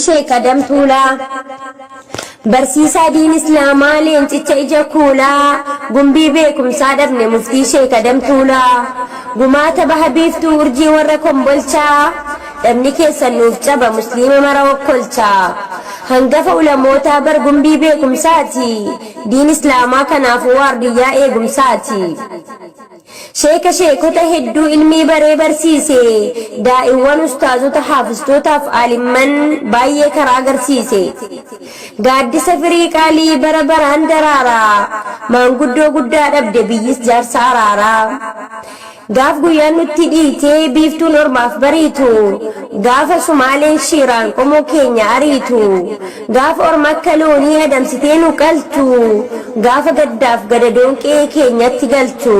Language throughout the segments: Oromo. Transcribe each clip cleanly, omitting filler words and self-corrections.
Sheek Adam Tuulaa Barsiisaa diin Islaamaa leencicha ija kuulaa gumbii beekumsaa dhabne muftii Sheek Adam Tuulaa gumaata baha biiftuu urjii warra kombolchaa dhabni keessan nuuf caba musliima mara okkolchaa hangafa ulamootaa bar gumbii beekumsaati diin Islaamaa kanaafuu waardiyyaa eegumsaati. Sheeka sheekota hedduu ilmii baree barsiise, daa'iwwan, ustaazota, haafiztootaaf aalimman baay'ee karaa agarsiise. Gaaddisa firii qaalii bara baraan daraara, maanguddoo guddaa dhabde biyyis jaarsa araaraa. Gaaf guyyaan nutti dhiitee biiftuun ormaaf bariitu, gaafa Sumaaleen shiiraan qomoo keenya ariitu, gaafa orma akka loonii adamsitee nu qaltu, gaafa gaddaaf gadadoon qe'ee keenyatti galtu,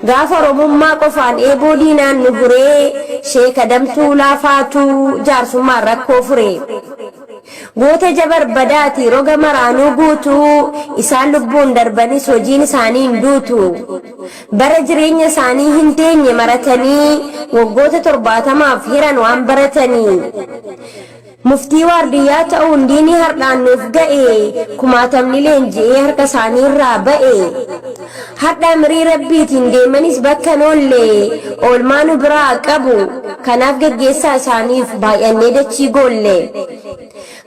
gaafa Oromummaa qofaan eeboo diinaan nu huree, Sheek Adam Tuulaa faatu jaarsummaan rakkoo fure. Goota ija barbadaati roga maraanuu guutu, isaan lubbuun darbanis hojiin isaanii hin duutu. Bara jireenya isaanii hin teenye maratanii, waggoota 70f hiran waan baratanii. Muftii waardiyyaa ta'uun diinii hardhaan nuuf ga'e, kumaatamni leenji'ee harka isaanii irraa ba'e. Hardha amirii Rabbiitiin deemanis bakka hin oolle, oolmaa nu biraa qabu, kanaaf geggeessaa isaaniif baay'annee dachii goolle.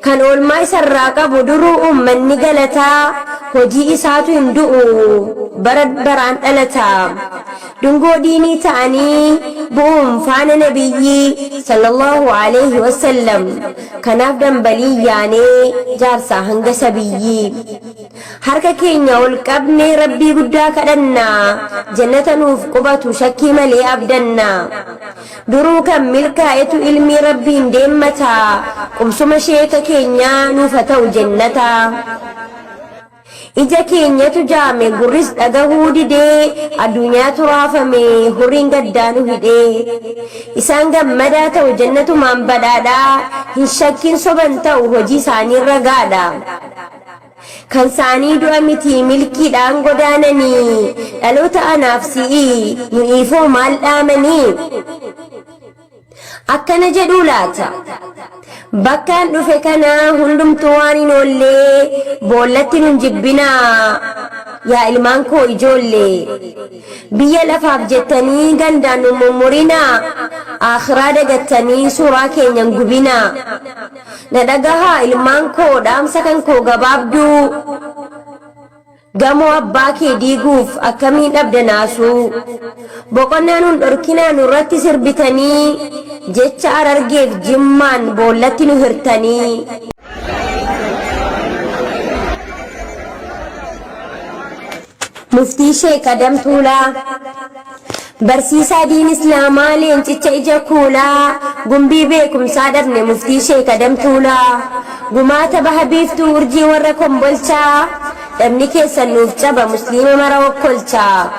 Kan oolmaa isarraa qabu duruu uummanni galataa, hojii isaatu hin du'u bara baraan dhalata. Dungoo diinii ta'anii bu'uun faana nabiyyii sallallahu aleyhi wassallam, kanaaf dambaliin yaanee jaarsaa hanga sabiyyii. Harka keenya ol qabnee Rabbii guddaa kadhanna, jannata nuuf qubatu shakkii malee abdanna. Duruu kan milkaa'etu ilmii Rabbiin deemmata, qubsuma sheeka keenyaa nuuf ha ta'u jennata. Ija keenyatu jaame gurris dhagahuu didee, addunyaatu raafame hurriin gaddaa nu hidhee. Isaan gammadaa ta'u jannatumaan badhaadhaa, hin shakkin soban ta'u hojii isaaniin ragaadha. Kan saanii du'a mitii milkiidhaan godaananii, dhaloota anaaf si'ii nu'iifoo maal dhaamanii? Akkana jedhuu laata? Bakkaan dhufe kana hundumtuu waan hin oollee, boollatti nun jibbinaa yaa ilmaan koo ijoollee. Biyya lafaaf jettanii gandaan nun mummurinaa, aakhiraa dagattanii suuraa keenya hin gubinaa. Na dhagahaa ilmaan koo dhaamsa kan koo gabaabduu Gamoo abbaa kee diiguuf akkamiin dhabda naasuu Boqonnaa nun dhorkinaa nurratti sirbitanii Jecha Harargeef Jimmaan boollatti nu hirtanii. Muftii Sheek Adam Tuulaa Barsiisaa diin Islaamaa leencicha ija kuulaa gumbii beekumsaa dhabne Muftii Sheek Adam Tuulaa gumaata baha biiftuu urjii warra kombolchaa dhabni keessan nuuf caba musliima mara okkolchaa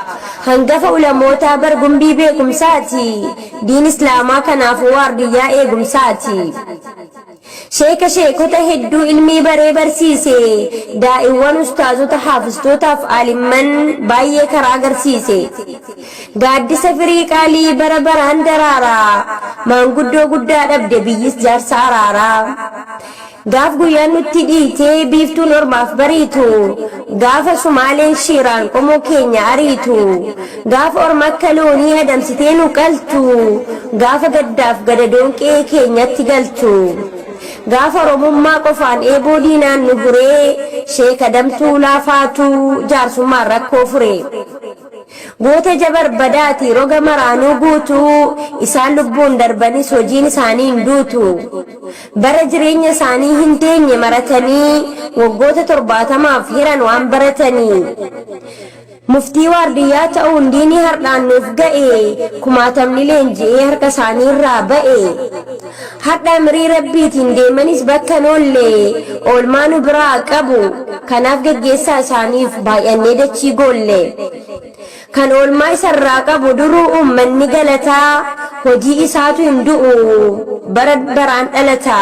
hangafa ulamootaa bar gumbii beekumsaati diin Islaamaa kanaafuu waardiyyaa eegumsaati. Sheeka sheekota hedduu ilmii baree barsiise, daa'iwwan, ustaazota, haafiztootaaf aalimman baay'ee karaa agarsiise. Gaaddisa firii qaalii bara baraan daraara, maanguddoo guddaa dhabde biyyis jaarsa araaraa. Gaaf guyyaan nutti dhiitee biiftuun ormaaf bariitu, gaafa Sumaaleen shiiraan qomoo keenya ariitu, Gaafa orma akka loonii adamsitee nu qaltu, gaafa gaddaaf gadadoon qe'ee keenyatti galtu, gaafa Oromummaa qofaan eeboo diinaan nu huree, Sheek Adam Tuulaa faatu jaarsummaan rakkoo fure. Goota ija barbadaati roga maraanuu guutu, isaan lubbuun darbanis hojiin isaanii hin duutu. Bara jireenya isaanii hin teenye maratanii, waggoota 70f hiran waan baratanii. Muftii waardiyyaa ta'uun diinii hardhaan nuuf ga'e, kumaatamni leenji'ee harka isaanii irraa ba'e. Hardha amirii Rabbiitiin deemanis bakka hin oolle, oolmaa nu biraa qabu, kanaaf geggeessaa isaaniif baay'annee dachii goolle. Kan oolmaa isarraa qabu duruu uummanni galataa, hojii isaatu hin du'u bara baraan dhalata.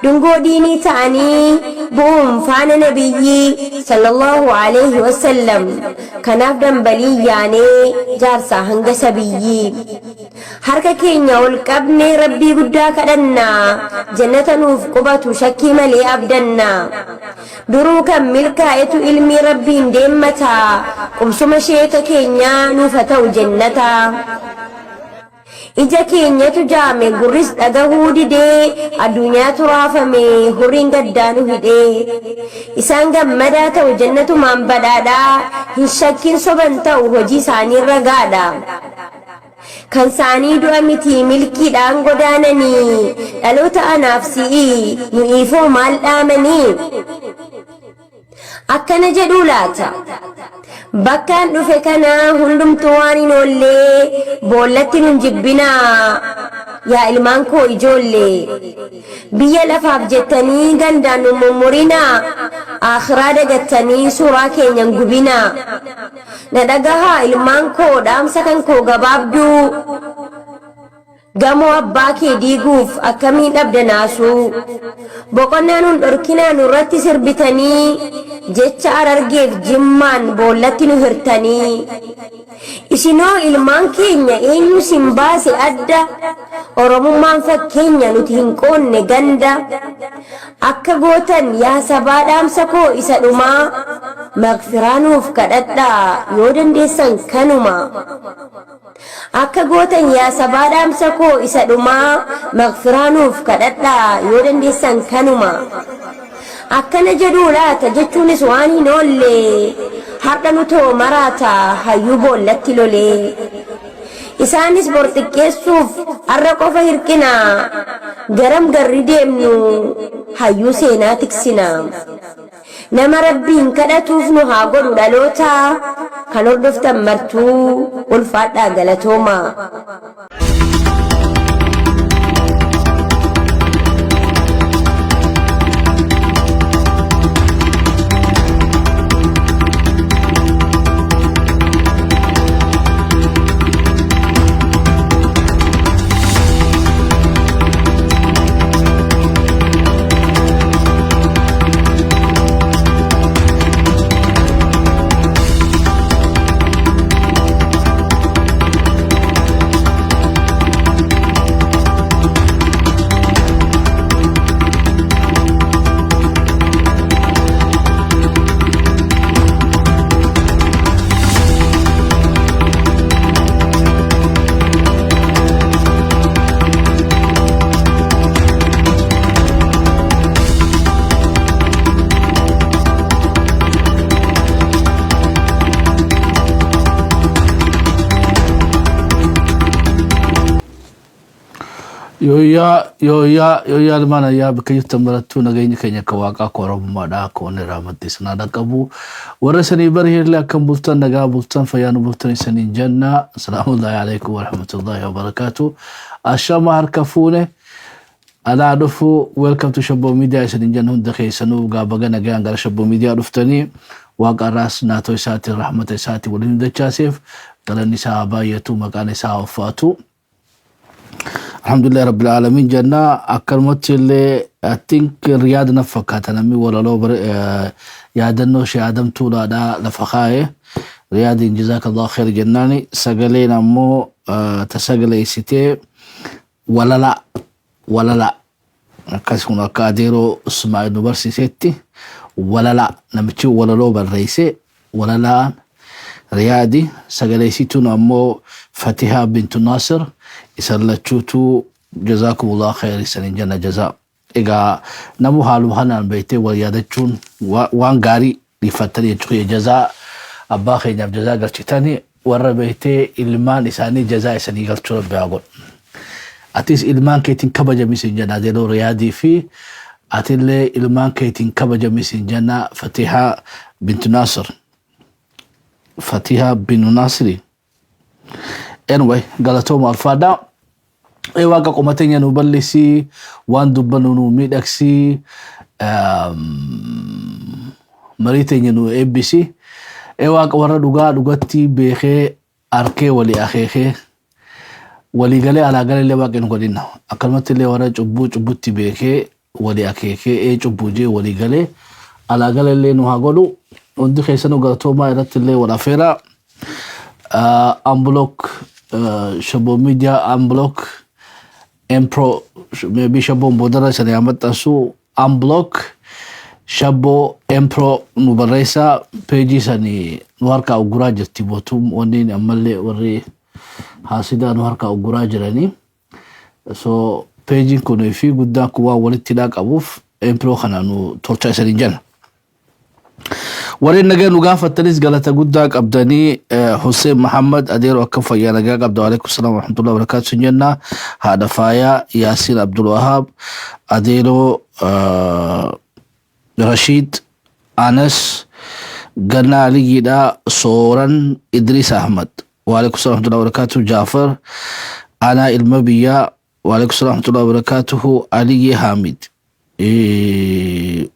Dungoo diinii ta'anii bu'uun faana nabiyyii sallallahu aleyhi wassallam, kanaaf dambaliin yaanee jaarsaa hanga sabiyyii. Harka keenya ol qabnee Rabbii guddaa kadhanna, jannata nuuf qubatu shakkii malee abdanna. Duruu kan milkaa'etu ilmii Rabbiin deemmata, qubsuma sheeka keenyaa nuuf ha ta'u jennata. Ija keenyatu jaame gurris dhagahuu didee, addunyaatu raafame hurriin gaddaa nu hidhee. Isaan gammadaa ta'u jannatumaan badhaadhaa, hin shakkin soban ta'u hojii isaaniin ragaadha. Kan saanii du'a mitii milkiidhaan godaananii, dhaloota anaaf si'ii nu'iifoo maal dhaamanii? Akkana jedhuu laata? Bakkaan dhufe kana hundumtuu waan hin oollee, boollatti nun jibbinaa yaa ilmaan koo ijoollee. Biyya lafaaf jettanii gandaan nun mummurinaa, aakhiraa dagattanii suuraa keenya hin gubinaa. Na dhagahaa ilmaan koo dhaamsa kan koo gabaabduu. Gamoo abbaa kee diiguuf akkamiin dhabda naasuu. Boqonnaa nun dhorkinaa nurratti sirbitanii jecha Harargeef Jimmaan boollatti nu hirtanii. Isinoo ilmaan keenya eenyu sin baase adda Oromummaan fakkeenya nuti hin qoonne ganda. Akka gootan yaa sabaa dhaamsa koo isa dhumaa Magfiraa nuuf kadhadhaa yoo dandeessan kanuma. Akka gootan yaa sabaa dhaamsa koo isa dhumaa Magfiraa nuuf kadhadhaa yoo dandeessan kanuma. Akkana jedhuu laata jechuunis waan hin oolle Har'a nutoo maraata hayyuu boollatti lolee. Isaanis bor xiqqeessuuf har'a qofa hirqina Garam garri deemnu hayyuu seenaa tiksina. Nama Rabbiin kadhatuuf nu haa godhu dhaloota kan hordoftan martuu ulfaadhaa galatoomaa. Yooyyaa yooyyaa yooyyaa ilmaan ayyaa bakka jirtan marattuu nageenyi keenya akka waaqaa akka oromummaadha akka wanni irraa maddee sanaa dhaqqabu warra isanii bariheellee akkam bultan nagaa bultan fayyaa nu bultan isaniin jenna asalaamullaahi alaikum warahmatullaahi wabarakaatu ashama harka fuune anaa dhufu welcome to shabboo media isaniin jenna hunda keessanuu gaa baga nagaan gara shabboo media dhuftanii waaqa irraas naatoo isaatiin rahmata isaatiin waliin dachaaseef galanni isaa haa baay'atu maqaan isaa haa ulfaatu. Alhamdulillah Rabbil Alamin jenna akkanumatti illee I think Riyaad na fakkaata namni walaloo yaadannoo ishee aadamtuudhaadha lafa kaa'e Riyaadiin jazaakallahu khair jennaani sagaleen ammoo ta sagaleessitee walala walala akkas kun akka adeeroo Ismaa'il nu barsiisetti walala namichi walaloo barreesse walalaan Riyaadi sagaleessituun ammoo Fatihaa bintu Naasir isan lachuutu jazaakumullahu khayr isanin jenna jazaa. Egaa namu haaluma kanaan beektee wal yaadachuun waan gaarii dhiiffattanii jechuu kiyya jazaa abbaa keenyaaf jazaa galchitanii warra beektee ilmaan isaanii jazaa isanii galchuu rabbi haa godhu. Atis ilmaan keetiin kabajami sin jenna Adeeloo Riyaadii fi atillee ilmaan keetiin kabajami sin jenna Fatihaa bintu Naasir. Fatihaa binu Naasiri. Anyway, galatooma alfaadhaa. Ee waaqa qoma teenya nu bal'isi, waan dubbannu nu miidhagsi, marii teenya nu eebbisi. Ee waaqa warra dhugaa dhugatti beekee arkee walii akeekee walii galee alaa galee illee waaqni nu godhinna. Akkanumatti illee warra cubbuu cubbutti beekee walii akeekee ee cubbuu jee walii galee alaa galee illee nu haa godhu. Hundi keessanuu galatoomaa irratti illee wal afeeraa. Unblock Shaboo Media unblock Empro, maybe Shaboon boodarra sana yaa maxxansu. Unblock Shaboo Empro nu barreessaa, peejii sanii nu harkaa ugguraa jirti mootum wanniin, ammallee warri haasidaa nu harkaa ugguraa jiranii. So peejiin kun fi guddaan kun waan walitti hidhaa qabuuf Empro kana nu tolchaa isaniin jenna. Warreen nagaa nu gaafattanis galata guddaa qabdanii. Hussein Muhammad adeero, akka fayyaa nagaa qabda? Waalaikum salaam warahmatullahi wabarakatuh sin jenna. Haadha Faayaa, Yaasiin Abdul Wahab adeeroo, Rashid Anas Ganna, Aliyyiidha, Sooran Idris Ahmad, waalaikum salaam warahmatullahi wabarakatuh. Jaafar Anaa ilma biyyaa, waalaikum salaam warahmatullahi wabarakatuh. Aliyyi Hamid,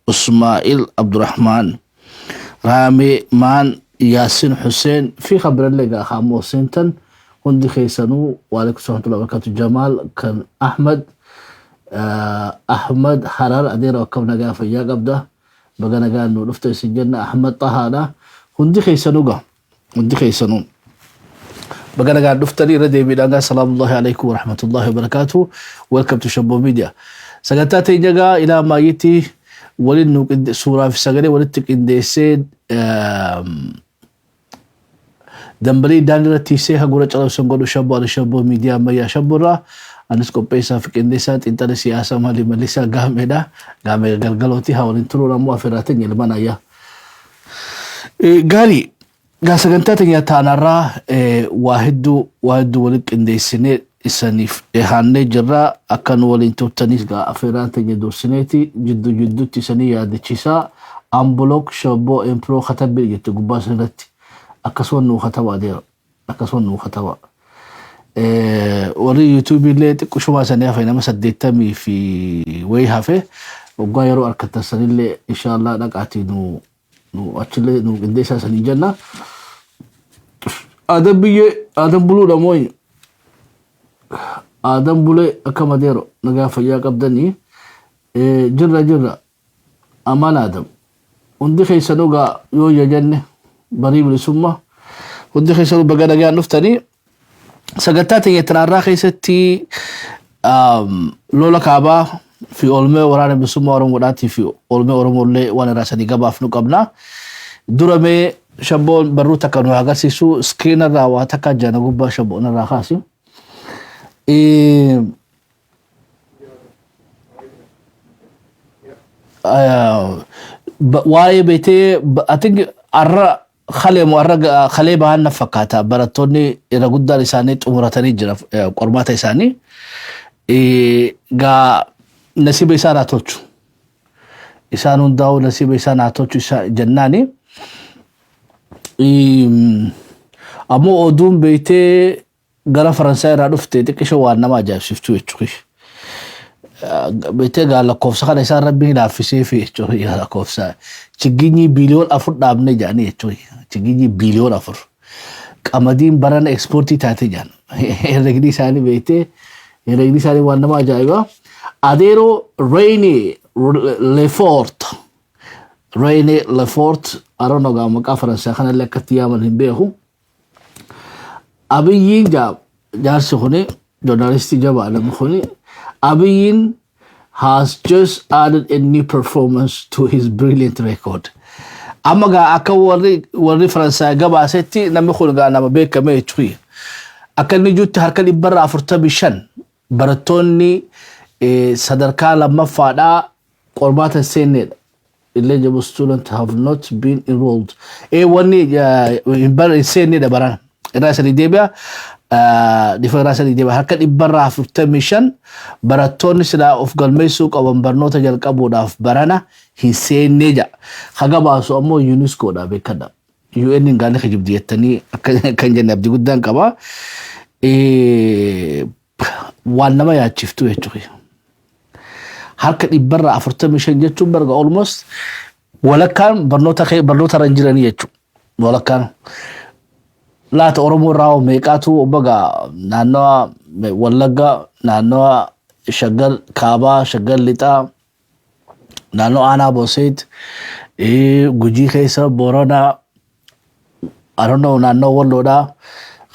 Usmaa'il Abdurrahman, Raamee Maan, Yaasin Hussein fi kabirallee gaa haamoo seentan hundi keessanuu, waalaikum salaam warahmatullahi wabarakatuh. Jamaal kan Ahmad, Ahmad Harar adeero, akkam nagaa fayyaa qabda? Baga nagaa nu dhufte isin jenna. Ahmad Xahaadha, hundi keessanuu gaa, hundi keessanuu baga nagaan dhuftanii. Irra deebiidhaan gaa, salaamullahi alaikum warahmatullahi wabarakatuh. Welcome to Shaboo Media. Sagantaa teenya gaa ilaa maayyitti waliin nu suuraa fi sagalee walitti qindeessee, dambalii daandii irratti tiisee hagura calabsan godhu Shabboo ani Shabboo Miidiyaa ammayyaa Shabboorraa. Anis qopheessaa fi qindeessaa xiinxala siyaasaa maalii mallisaa Gaameedha. Gaamee galgalooti haa waliin turuun ammoo afeerraa teenya ilmaan ayyaa. Gaarii gaa, sagantaa teenya taanarraa waa hedduu waliin qindeessinee isaniif dhihaannee jirra. Akka nu waliin turtaniis gaa afeerraan teenya dursineeti jidduu jidduutti isanii yaadachiisaa. Unblock Shabboo Empiroo katabbii jette gubbaa sanarratti akkasuma nuu kataba adeera, akkasuma nuu kataba. Warri yuutuubii illee xiqqishumaa sanii hafe, nama 80 fi wayii hafe. Waggaa yeroo harkattan sanillee inshaallah dhaqaatii nu achillee nu qindeessaa sanii jenna. Aadan biyyee aadan buluudha moo aadan bulee, akka madeero nagaa fayyaa qabdanii? Jirra jirra. Amaan Aadam, hundi keessanuu gaa yoo jenne barii bilisummaa, hundi keessanuu baga nagaan dhuftanii. Sagantaa teenya tanaarraa keessatti lola kaabaa fi oolmee waraana bilisummaa Oromoodhaatii fi oolmee Oromoollee waan irraa sanii gabaaf nu qabna. Dura mee Shabboon barruu takka nu agarsiisu, screen irraa waa takka jana gubbaa Shabboon irraa kaasi. Waa'ee beetee, I think arra kalee moo arra kalee bahan na fakkaata, barattoonni irra guddaan isaanii xumuratanii jira qormaata isaanii. Gaa nasiiba isaan haa tolchu. Isaan hundaa'uu nasiiba isaan haa tolchu isa jennaani. Ammoo oduun beektee gara Faransaay irraa dhufte xiqqisho waan nama ajaa'ibsiiftu jechuudha. Beektee gaa lakkoofsa kana isaan Rabbiin laaffisee fi jechuudha, lakkoofsa chigginyii 4 biliyoon dhaabne jedhanii jechuudha. Chigginyii 4 biliyoon. Qamadiin barana ekspoortii taate jedhan. Herregni isaanii beektee, herregni isaanii waan nama ajaa'ibaa. Adeeroo Reine Lefort, Reine Lefort, I don't know gaa maqaa Faransaay kanallee akkatti yaaman hin beeku. Abiyyiin jaarsi kuni journalistii jabaa namni kuni, Abiyyiin has just added a new performance to his brilliant record. Amma gaa akka warri Faransaay gabaasetti namni kun gaa nama beekame jechuudha. Akka inni jirutti harka 45% barattoonni sadarkaa lammaffaadhaa qormaata seenneedha. Eligible students have not been enrolled. Wanni hin seennedha barana. Irraa sadii deebi'a. Dhifa irraa sadii deebi'a. Harka 45% barattoonni silaa of galmeessuu qaban barnoota jalqabuudhaaf barana hin seennee jedha. Haga baasu ammoo UNESCOdha, beekadha. UN hin gaanne kijibdi jettanii akka kan jenne abdii guddaan qaba. Waan nama yaachiftu jechuudha. Harka 45% jechuun barga almost walakkaan barnoota barnoota irra hin jiranii jechuudha. Walakkaan. Laata Oromoo irraa hoo meeqaatu baga naannawa Wallagga, naannawa Shaggar Kaabaa, Shaggar Lixaa, naannoo Aanaa Boseet, Gujii keessa, Booranaa, I don't know, naannoo Walloodhaa.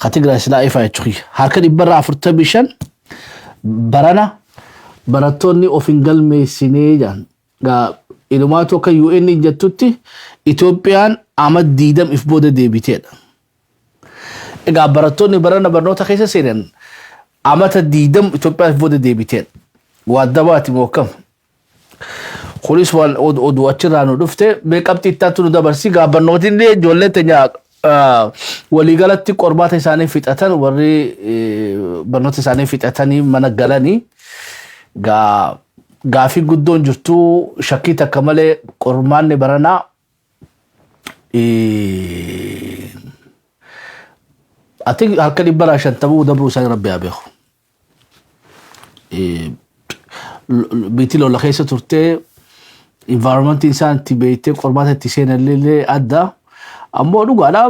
Ka Tigraay silaa ifaa jechuudha. Harka 45% barana barattoonni of hin galmeessinee jedhan. Gaa ilumaatu akka UN jettutti Itoophiyaan ama 20 if booda deebiteedha. Egaa barattoonni barana barnoota keessa seenan amata 20 Itoophiyaan if booda deebiteedha. Waa dabaati moo akkam? Kunis waan oduu achirraa nu dhufte. Mee qabxii ittaatu nu dabarsi. Gaa barnootiin ijoollee teenya waliigalatti qormaata isaanii fixatan, warri barnoota isaanii fixatanii mana galanii, gaa gaafii guddoon jirtu, shakkii takka malee qormaanni baranaa ati harka 150 dabruu isaanii rabbi haa beeku. Biitti lola keessa turtee, environmentiin isaan itti beektee qormaata itti seenallee adda. Ammoo dhugaadha,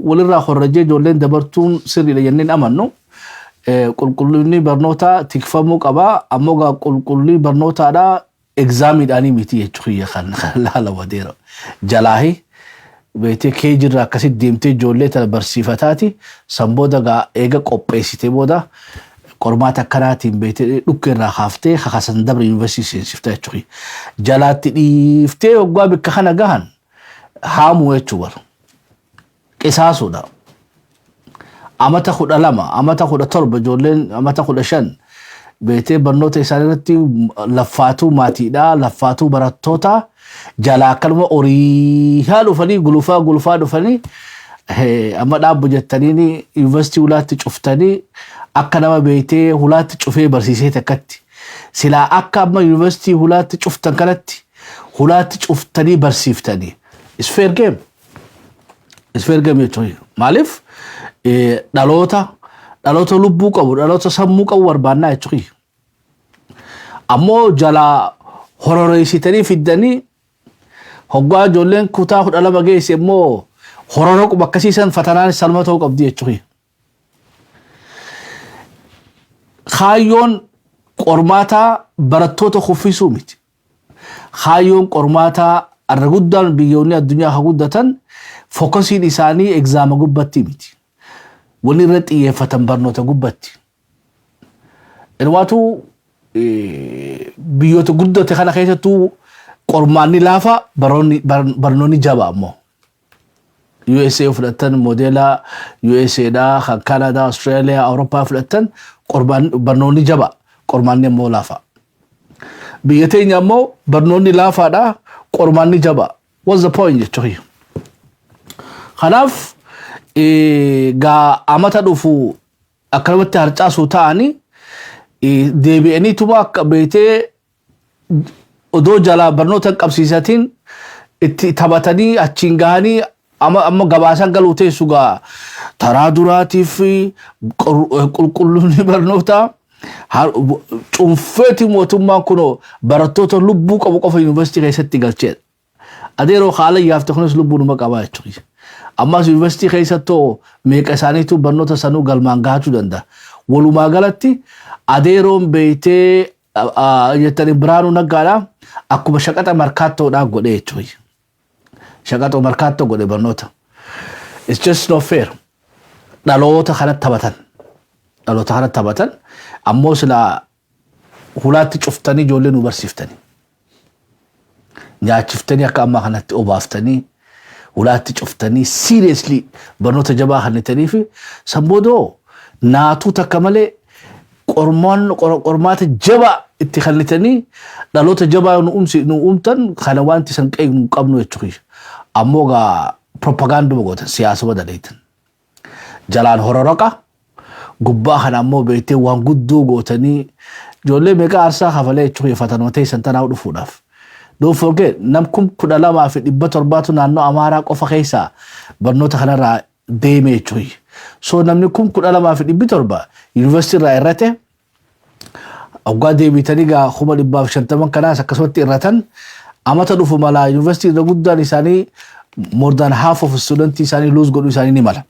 walirraa horrajee ijoolleen dabartuun sirriidha jenneen amannu. Qulqullinni barnootaa tikfamuu qaba. Ammoo gaa qulqullinni barnootaadha examiidhaanii miti jechuu kan laala wadeera. Jalaahi beektee kee jirra akkasitti deemtee ijoollee tana barsiifataati. San booda gaa eega qopheessitee booda qormaata akkanaatiin beektee dhukkee irraa kaaftee kakasan dabre yuunivarsiitii seensifta jechuudha. Jalaatti dhiiftee waggaa bikka kana gahan haamuu jechuu bara. Qisaasuudha. Amata 12, amata 17, ijoolleen amata 15 beektee barnoota isaanii irratti laffaatuu maatiidha, laffaatuu barattoota jalaa akkanuma horiihaa dhufanii, gulufaa gulufaa dhufanii, amma dhaabbu jettaniin yuunivarsiitii hulaatti cuftanii, akka nama beektee hulaatti cufee barsiisee takkatti. Silaa akka amma yuunivarsiitii hulaatti cuftan kanatti hulaatti cuftanii barsiiftanii. It's fair game. It's fair game jechuudha. Maaliif dhaloota lubbuu qabu, dhaloota sammuu qabu barbaannaa jechuudha. Ammoo jalaa hororeessitanii fiddanii, hoggaa ijoolleen kutaa 12 geesse immoo horora quba akkasiisan fatanaan salma ta'uu qabdi jechuudha. Kaayyoon qormaataa barattoota kuffisuu miti. Kaayyoon qormaataa irra guddaan, biyyoonni addunyaa haa guddatan, focusiin isaanii exama gubbatti miti. Wanni irra xiyyeeffatan barnoota gubbatti. Inumaatu biyyoota guddate kana keessattuu qormaanni laafa, barnoonni jaba ammoo. USA fudhattan, modeela USA dha, kan Canada, Australia, Awurooppaa fudhattan, barnoonni jaba, qormaanni ammoo laafa. Biyya teenya ammoo barnoonni laafaadha, qormaanni jaba. What's the point jechuudha. Kanaaf gaa amata dhufu akkanumatti harcaasuu ta'anii deebi'anii tuma akka beetee odoo jalaa barnoota hin qabsiisatiin itti taphatanii achiin gahanii, amma amma gabaasan galuu teessu. Gaa taraa duraatiif qulqullinni barnootaa cuunfeeti mootummaan kun barattoota lubbuu qabu qofa yuunivarsiitii keessatti galcheedha. Adeeroo haala yaafte kunis lubbuu numa qabaa jechuudha. Ammas yuunivarsiitii keessattoo meeqa isaaniitu barnoota sanuu galmaan gahachuu danda'a? Walumaa galatti adeeroon beeytee jettanii Biraanuu Naggaadha akkuma shaqaxa markaattoodhaa godhee jechuudha. Shaqaxa markaattoo godhe barnoota. It's just not fair. Dhaloota kana taphatan. Dhaloota kana taphatan. Ammoo silaa hulaatti cuftanii ijoollee nu barsiiftanii. Nyaachiftanii, akka ammaa kanatti obaaftanii, hulaatti cuftanii, seriously barnoota jabaa kennitanii fi san boodoo naatuu takka malee qormaata jabaa itti kennitanii dhaloota jabaa nu uumtan kana wanti san qeeqnu hin qabnu jechuudha. Ammoo gaa propagaanduma gootan, siyaasuma daleetan. Jalaan hororoqa, gubbaa kana ammoo beektee waan guddoo gootanii ijoollee meeqa aarsaa kafalee jechuudha fatanuma teessan tanaa dhufuudhaaf. Don't forget, nam 12,700tu naannoo Amaaraa qofa keessaa barnoota kanarraa deeme jechuudha. So namni 12,700 yuunivarsiitii irraa irrate, waggaa deebitanii gaa 150,000 kanaas akkasumatti irratan, amata dhufu mala yuunivarsiitii irra guddaan isaanii more than half of studentii isaanii lose godhuu isaanii ni mala.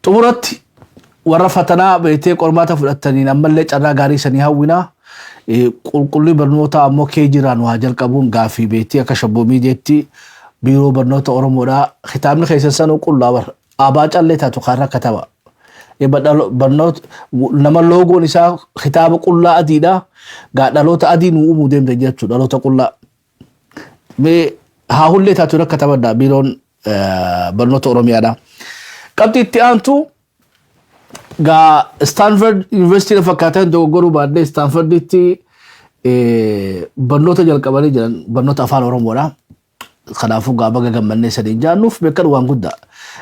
Xumuratti warra fatanaa beektee qormaata fudhataniin ammallee carraa gaarii sanii hawwinaa. Qulqullinni barnootaa ammoo kee jiraan waa jalqabuun gaaffii beektee akka shabboo miidiyaatti biiroo barnoota Oromoodhaa kitaabni keessan sanuu qullaa bara. Abaa callee taatu kaarra kataba. Barnoota nama loogoon isaa kitaaba qullaa adiidha. Gaa dhaloota adii nu uumuu deemte jechuudha, dhaloota qullaa. Mee haa hullee taatu irra katabadha biiroon barnoota Oromiyaadha. Qabxii itti aantu gaa Stanford University fakkaatan dogoggoruu baadhee Stanforditti barnoota jalqabanii jiran barnoota afaan Oromoodha. Kanaafuu gaa baga gammannee sadiin jaannuuf beekan waan guddaa.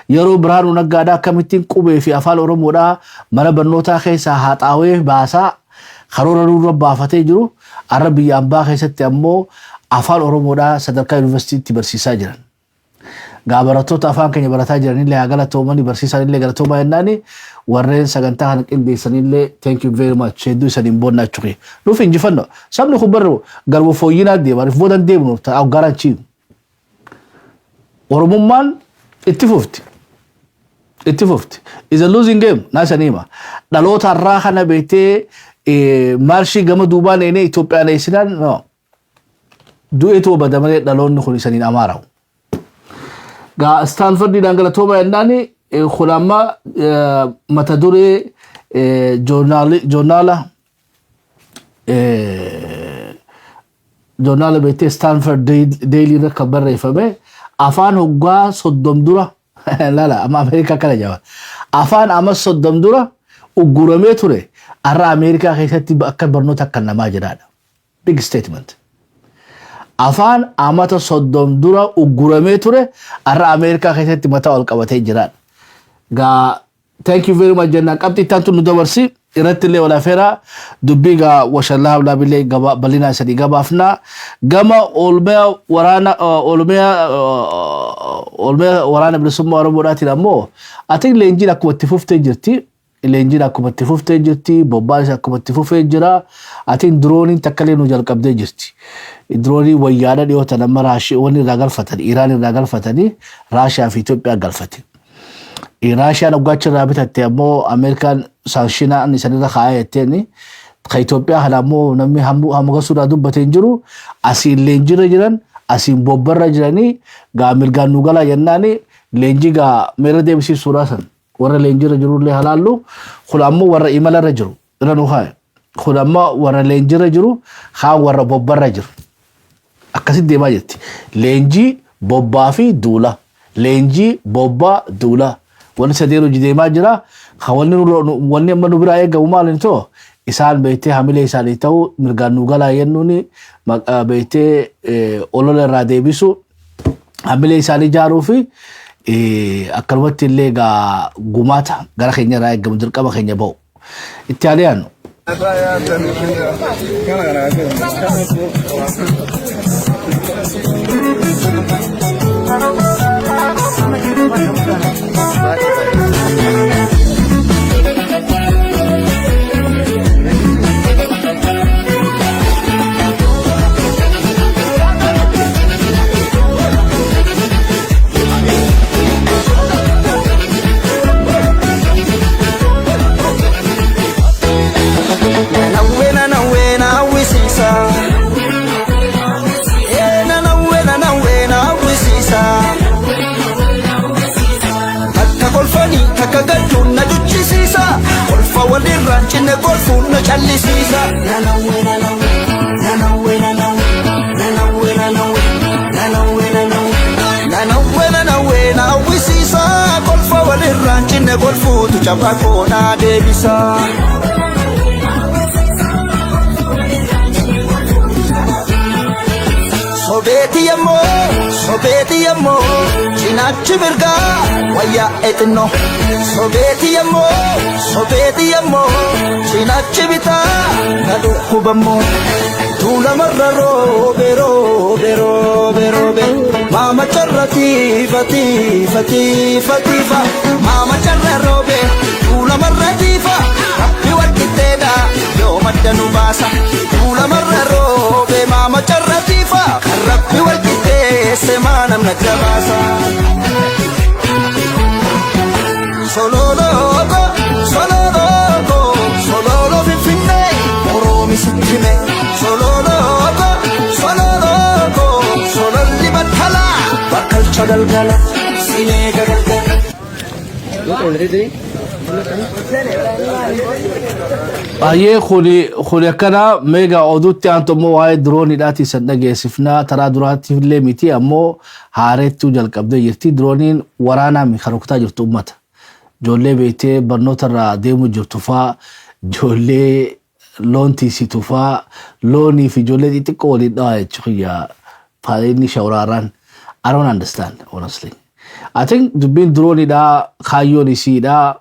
Yeroo Birhaanuu Naggaadhaa akkamittiin qubee fi afaan Oromoodhaa mana barnootaa keessaa haxaawee baasaa karoora nurra baafatee jiru, har'a biyya ambaa keessatti ammoo afaan Oromoodhaa sadarkaa yuunivarsiitiitti barsiisaa jiran. Gaa barattoota afaan keenya barataa jiranillee haa galatoomanii, barsiisanillee galatoomaa jennaani, warreen sagantaa kana qindeessanillee thank you very much, hedduu isaniin boonnaa jechuudha. Nuuf injifannoo. Sabni kun barru garba fooyyinaa deema. Ariif boodan deemnu ta'aa guarantee. Oromummaan itti fufti. Itti fufti. Is a losing game naa sanii hima. Dhaloota irraa kana beektee maarshii gama duubaan eenee Itoophiyaan eessinaan no. Du'eetu bada malee dhaloonni kun isaniin amaarawu. Gaa Stanfordiidhaan galatooma jennaani, kun amma mata duree joornaala beektee Stanford Daily irra kan barreeffame, afaan hoggaa 30 dura lala amma Ameerikaa kana jaba afaan amma 30 dura ugguramee ture har'a Ameerikaa keessatti akka barnoota akka namaa jiraadha. Big statement. Afaan amata 30 dura ugguramee ture har'a Ameerikaa keessatti mataa ol qabatee jiraadha. Gaa thank you very much jennaan, qabxii itti aantu nu dabarsi irratti illee walaafeera dubbii gaa washallaa hablaabillee bal'inaa sadii gabaafna. Gama oolmaa waraana bilisummaa Oromoodhaatiin ammoo ati leenjiin akkuma itti fuftee jirti. Leenjiin akkuma itti fuftee jirti. Bobbaan akkuma itti fufee jira. Atiin dirooniin takka illee nu jalqabdee jirti. Diroonii wayyaadha dhiyootan amma Raashii wanni irraa galfatan, Iraan irraa galfatanii Raashiyaa fi Itoophiyaa galfate. Raashiyaan hoggaacha irraa bitatte ammoo Ameerikaan sanction isanirra kaa'ee jetteeni. Ka Itoophiyaa kana ammoo namni hamma suuraa dubbatee hin jiru. Asiin leenjiirra jiran, asiin bobbarra jiranii gaa mirgaan nu galaa jennaani leenjii gaa meera deebisiif suuraa san. Warra leenjiirra jirullee halaallu, kun ammoo warra imalarra jiru irra nu kaa'e. Kun ammoo warra leenjiirra jiru, kaan warra bobbarra jiru. Akkasitti deemaa jirti. Leenjii, bobbaa fi duula. Leenjii, bobbaa, duula. Wanni sadeen hojii deemaa jira. Wanni amma nu biraa eegamu maal too isaan beektee hamilee isaanii ta'u mirgaan nu galaa jennuuni beektee olola irraa deebisu, hamilee isaanii ijaaruu fi akkanumatti illee gaa gumaata gara keenya irraa eegamu dirqama keenya ba'u. Itti aanee yaannu. Nanawwe nanawwe na hawwisiisa. Ee nanawwe nanawwe na hawwisiisa. Takka kolfanii takka gadduun na duchisiisa. Kolfa walirraan cinne kolfuun na callisiisa. Nanawwe nanawwe nanawwe nanawwe nanawwe nanawwe nanawwe nanawwe nanawwe nanawwe na hawwisiisa. Kolfa walirraan cinne kolfuutu cabaa koo naa deebisa. Sobeeti yemmoo, sobeeti yemmoo, cinaachi mirgaa wayyaa xinnoo. Sobeeti yemmoo, sobeeti yemmoo, cinaachi bitaa na dhukkubammoo. Tuulamarra roobe roobe roobe roobe, maama carra tiifa tiifa tiifa tiifa. Maama carra roobe, tuulamarra tiifa, rabbi walqixxeedha yoo madda nu baasa. Tuulamarra roobe, maama carra tiifa, kan rabbi walqixxeesse maa namna gabaasa. Sololooko, sololooko, sololo finfinnee, oroomi sitti hime. Sololooko, sololooko, sololli battalaa, bakkalcha galgala, sineega galgala. Baay'ee kuni akkana meegaa oduutti aantu immoo waa'ee dirooniidhaati san dhageessifnaa. Taraa duraatti illee miti, ammoo haareettuu jalqabdee jirti. Dirooniin waraanaa mi kan rukutaa jirtu uummata. Ijoollee beektee barnoota irraa deemu jirtu faa, ijoollee loon tiisitu faa, loonii fi ijoollee xixiqqoo waliin dhawaa jechuudha. Faayinni shawraarraan. I don't understand, honestly. I think dubbiin dirooniidhaa kaayyoon isiidhaa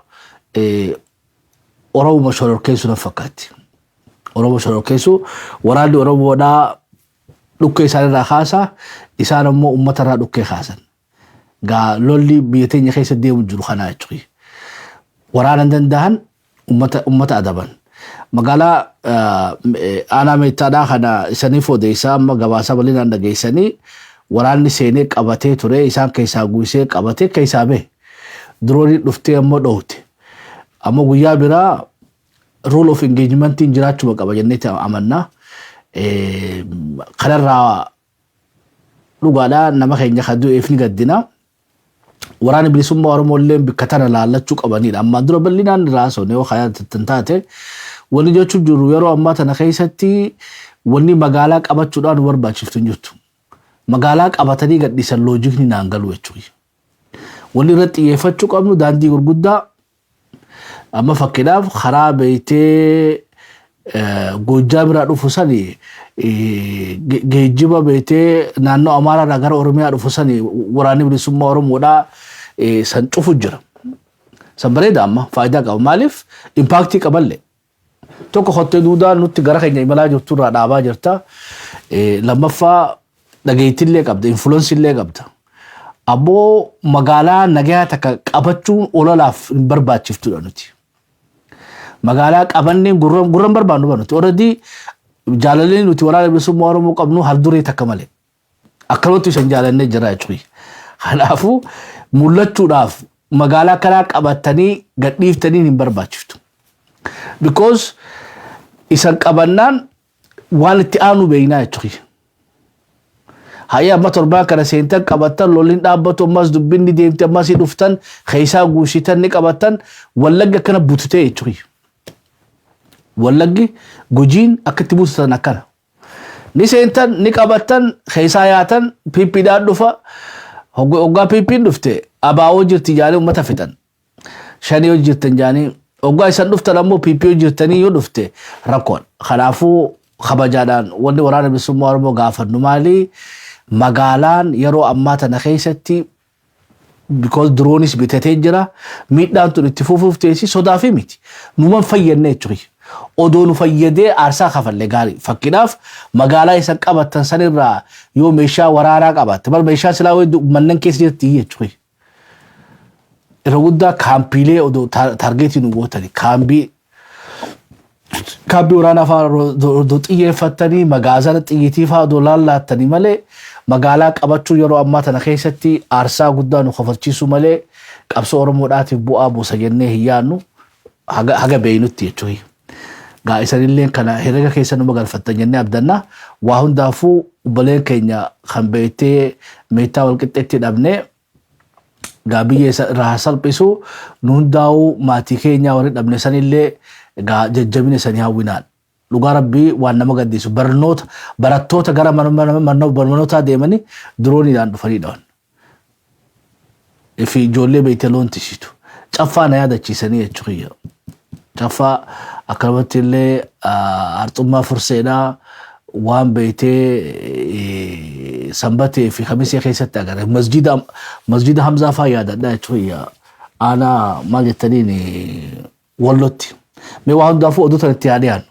Oromoo shororkeessuu na fakkaatti. Oromoo shororkeessuu, waraanni Oromoodhaa dhukkee isaanirraa kaasa, isaan ammoo uummatarraa dhukkee kaasan. Gaa lolli biyya teenya keessa deemu jiru kanaa jechuudha. Waraana hin danda'an, uummata adaban. Magaalaa aanaa Meettaadhaa kana isaniif odeessaa, amma gabaasa bal'inaan dhageessanii, waraanni seenee qabatee ture, isaan keessaa guusee qabatee keessaa bahe. Dirooniin dhuftee ammoo dhoowte. Ammoo guyyaa biraa rule of engagementiin jiraachuu qaba jenneeti amanna. Kanarraa dhugaadhaa nama keenya kan du'eef ni gaddina. Waraanni bilisummaa Oromoo illee bakka tana laallachuu qabanidha. Ammaan dura bal'inaan irraa haasofne yoo kayaa taate, wanni jechuun jiru yeroo ammaa tana keessatti wanni magaalaa qabachuudhaan nu barbaachiftu hin jirtu. Magaalaa qabatanii gadhiisan logicni naan galu jechuudha. Wanni irratti xiyyeeffachuu qabnu daandii gurguddaa, amma fakkiidhaaf karaa beektee Goojjaam irraa dhufu sani, geejjiba beektee naannoo Amaaraarraa gara Oromiyaa dhufu sani, waraanni bilisummaa Oromoodhaa san cufu jira. San bareeda, amma faayidaa qaba. Maaliif impactii qaballee. Tokko, kottee duudaa nutti gara keenya imalaa jirtu irraa dhaabaa jirta. Lammaffaa, dhageettillee qabda, influencillee qabda. Ammoo magaalaa nagayaa takka qabachuun ololaaf hin barbaachiftudha nuti. Magaalaa qabannee gurra hin barbaannu nuti. Already jaalalli nuti waraana bilisummaa Oromoo qabnu hal duree takka malee. Akkanumatti isan jaalannee jira jechuudha. Kanaafuu mul'achuudhaaf magaalaa kanaa qabatanii gadhiiftanii hin barbaachiftu. Because isan qabannaan waan itti aanu beeknaa jechuudha. Hayya, amma torbaan kana seentan, qabattan, lolliin dhaabbatu, ammas dubbinni deemte, ammas dhuftan, keessaa guusitan, ni qabattan. Wallagga akkana bututee jechuudha. Wallaggi, Gujiin akkatti bututan akkana. Ni seentan, ni qabattan, keessaa yaatan, PPdhaan dhufa. Hoggaa PPn dhufte abaa'oo jirti jaanii uummata fixan. Shanii hojjettan jaanii, hoggaa isan dhuftan ammoo PP hojjettanii yoo dhufte rakkoon. Kanaafuu kabajaadhaan wanni waraana bilisummaa Oromoo gaafannu maali? Magaalaan yeroo ammaa tana keessatti, because droonis bitatee jira, miidhaan tun itti fufuuf teessi sodaa fi miti. Numan fayyadne jechuudha. Odoo nu fayyadee aarsaa kafallee gaarii. Fakkiidhaaf magaalaa isan qabattan sanirraa yoo meeshaa waraanaa qabaatte, bar meeshaa silaa manneen keessa jirti jechuudha. Irra guddaa kaampiilee odoo targetii nu gootani, kaambii waraanaa fa'aa odoo xiyyeeffattanii, magaazana xiyyitii fa'aa odoo laallattanii malee, magaalaa qabachuu yeroo ammaa tana keessatti aarsaa guddaa nu kafalchiisu malee qabsoo Oromoodhaatiif bu'aa buusa jennee hin yaadnu haga beeynutti jechuudha. Gaa isanillee kana herrega keessa numa galfattan jennee abdanna. Waa hundaafuu obboleen keenya kan beektee Meettaa Walqixxeetti dhabnee, gaa biyya isa irraa salphisu. Nu hundaa'uu maatii keenya warri dhabne sanillee gaa jajjabina isanii hawwinaan. Dhugaa rabbii waan nama gaddisu, barnoota barattoota gara mana barnootaa deemanii dirooniidhaan dhufanii dhawan. Fi ijoollee beektee loon tisiitu. Caffaa na yaadachiisanii jechuudha. Caffaa akkanumatti illee arxummaa furseedhaa waan beektee Sanbatee fi Kamisee keessatti agarre. Masjida Hamzaa faa yaadadha jechuudha. Aanaa maal jettaniin Wallotti. Mee waa hundaafuu oduu tanatti yaa dhiyaannu.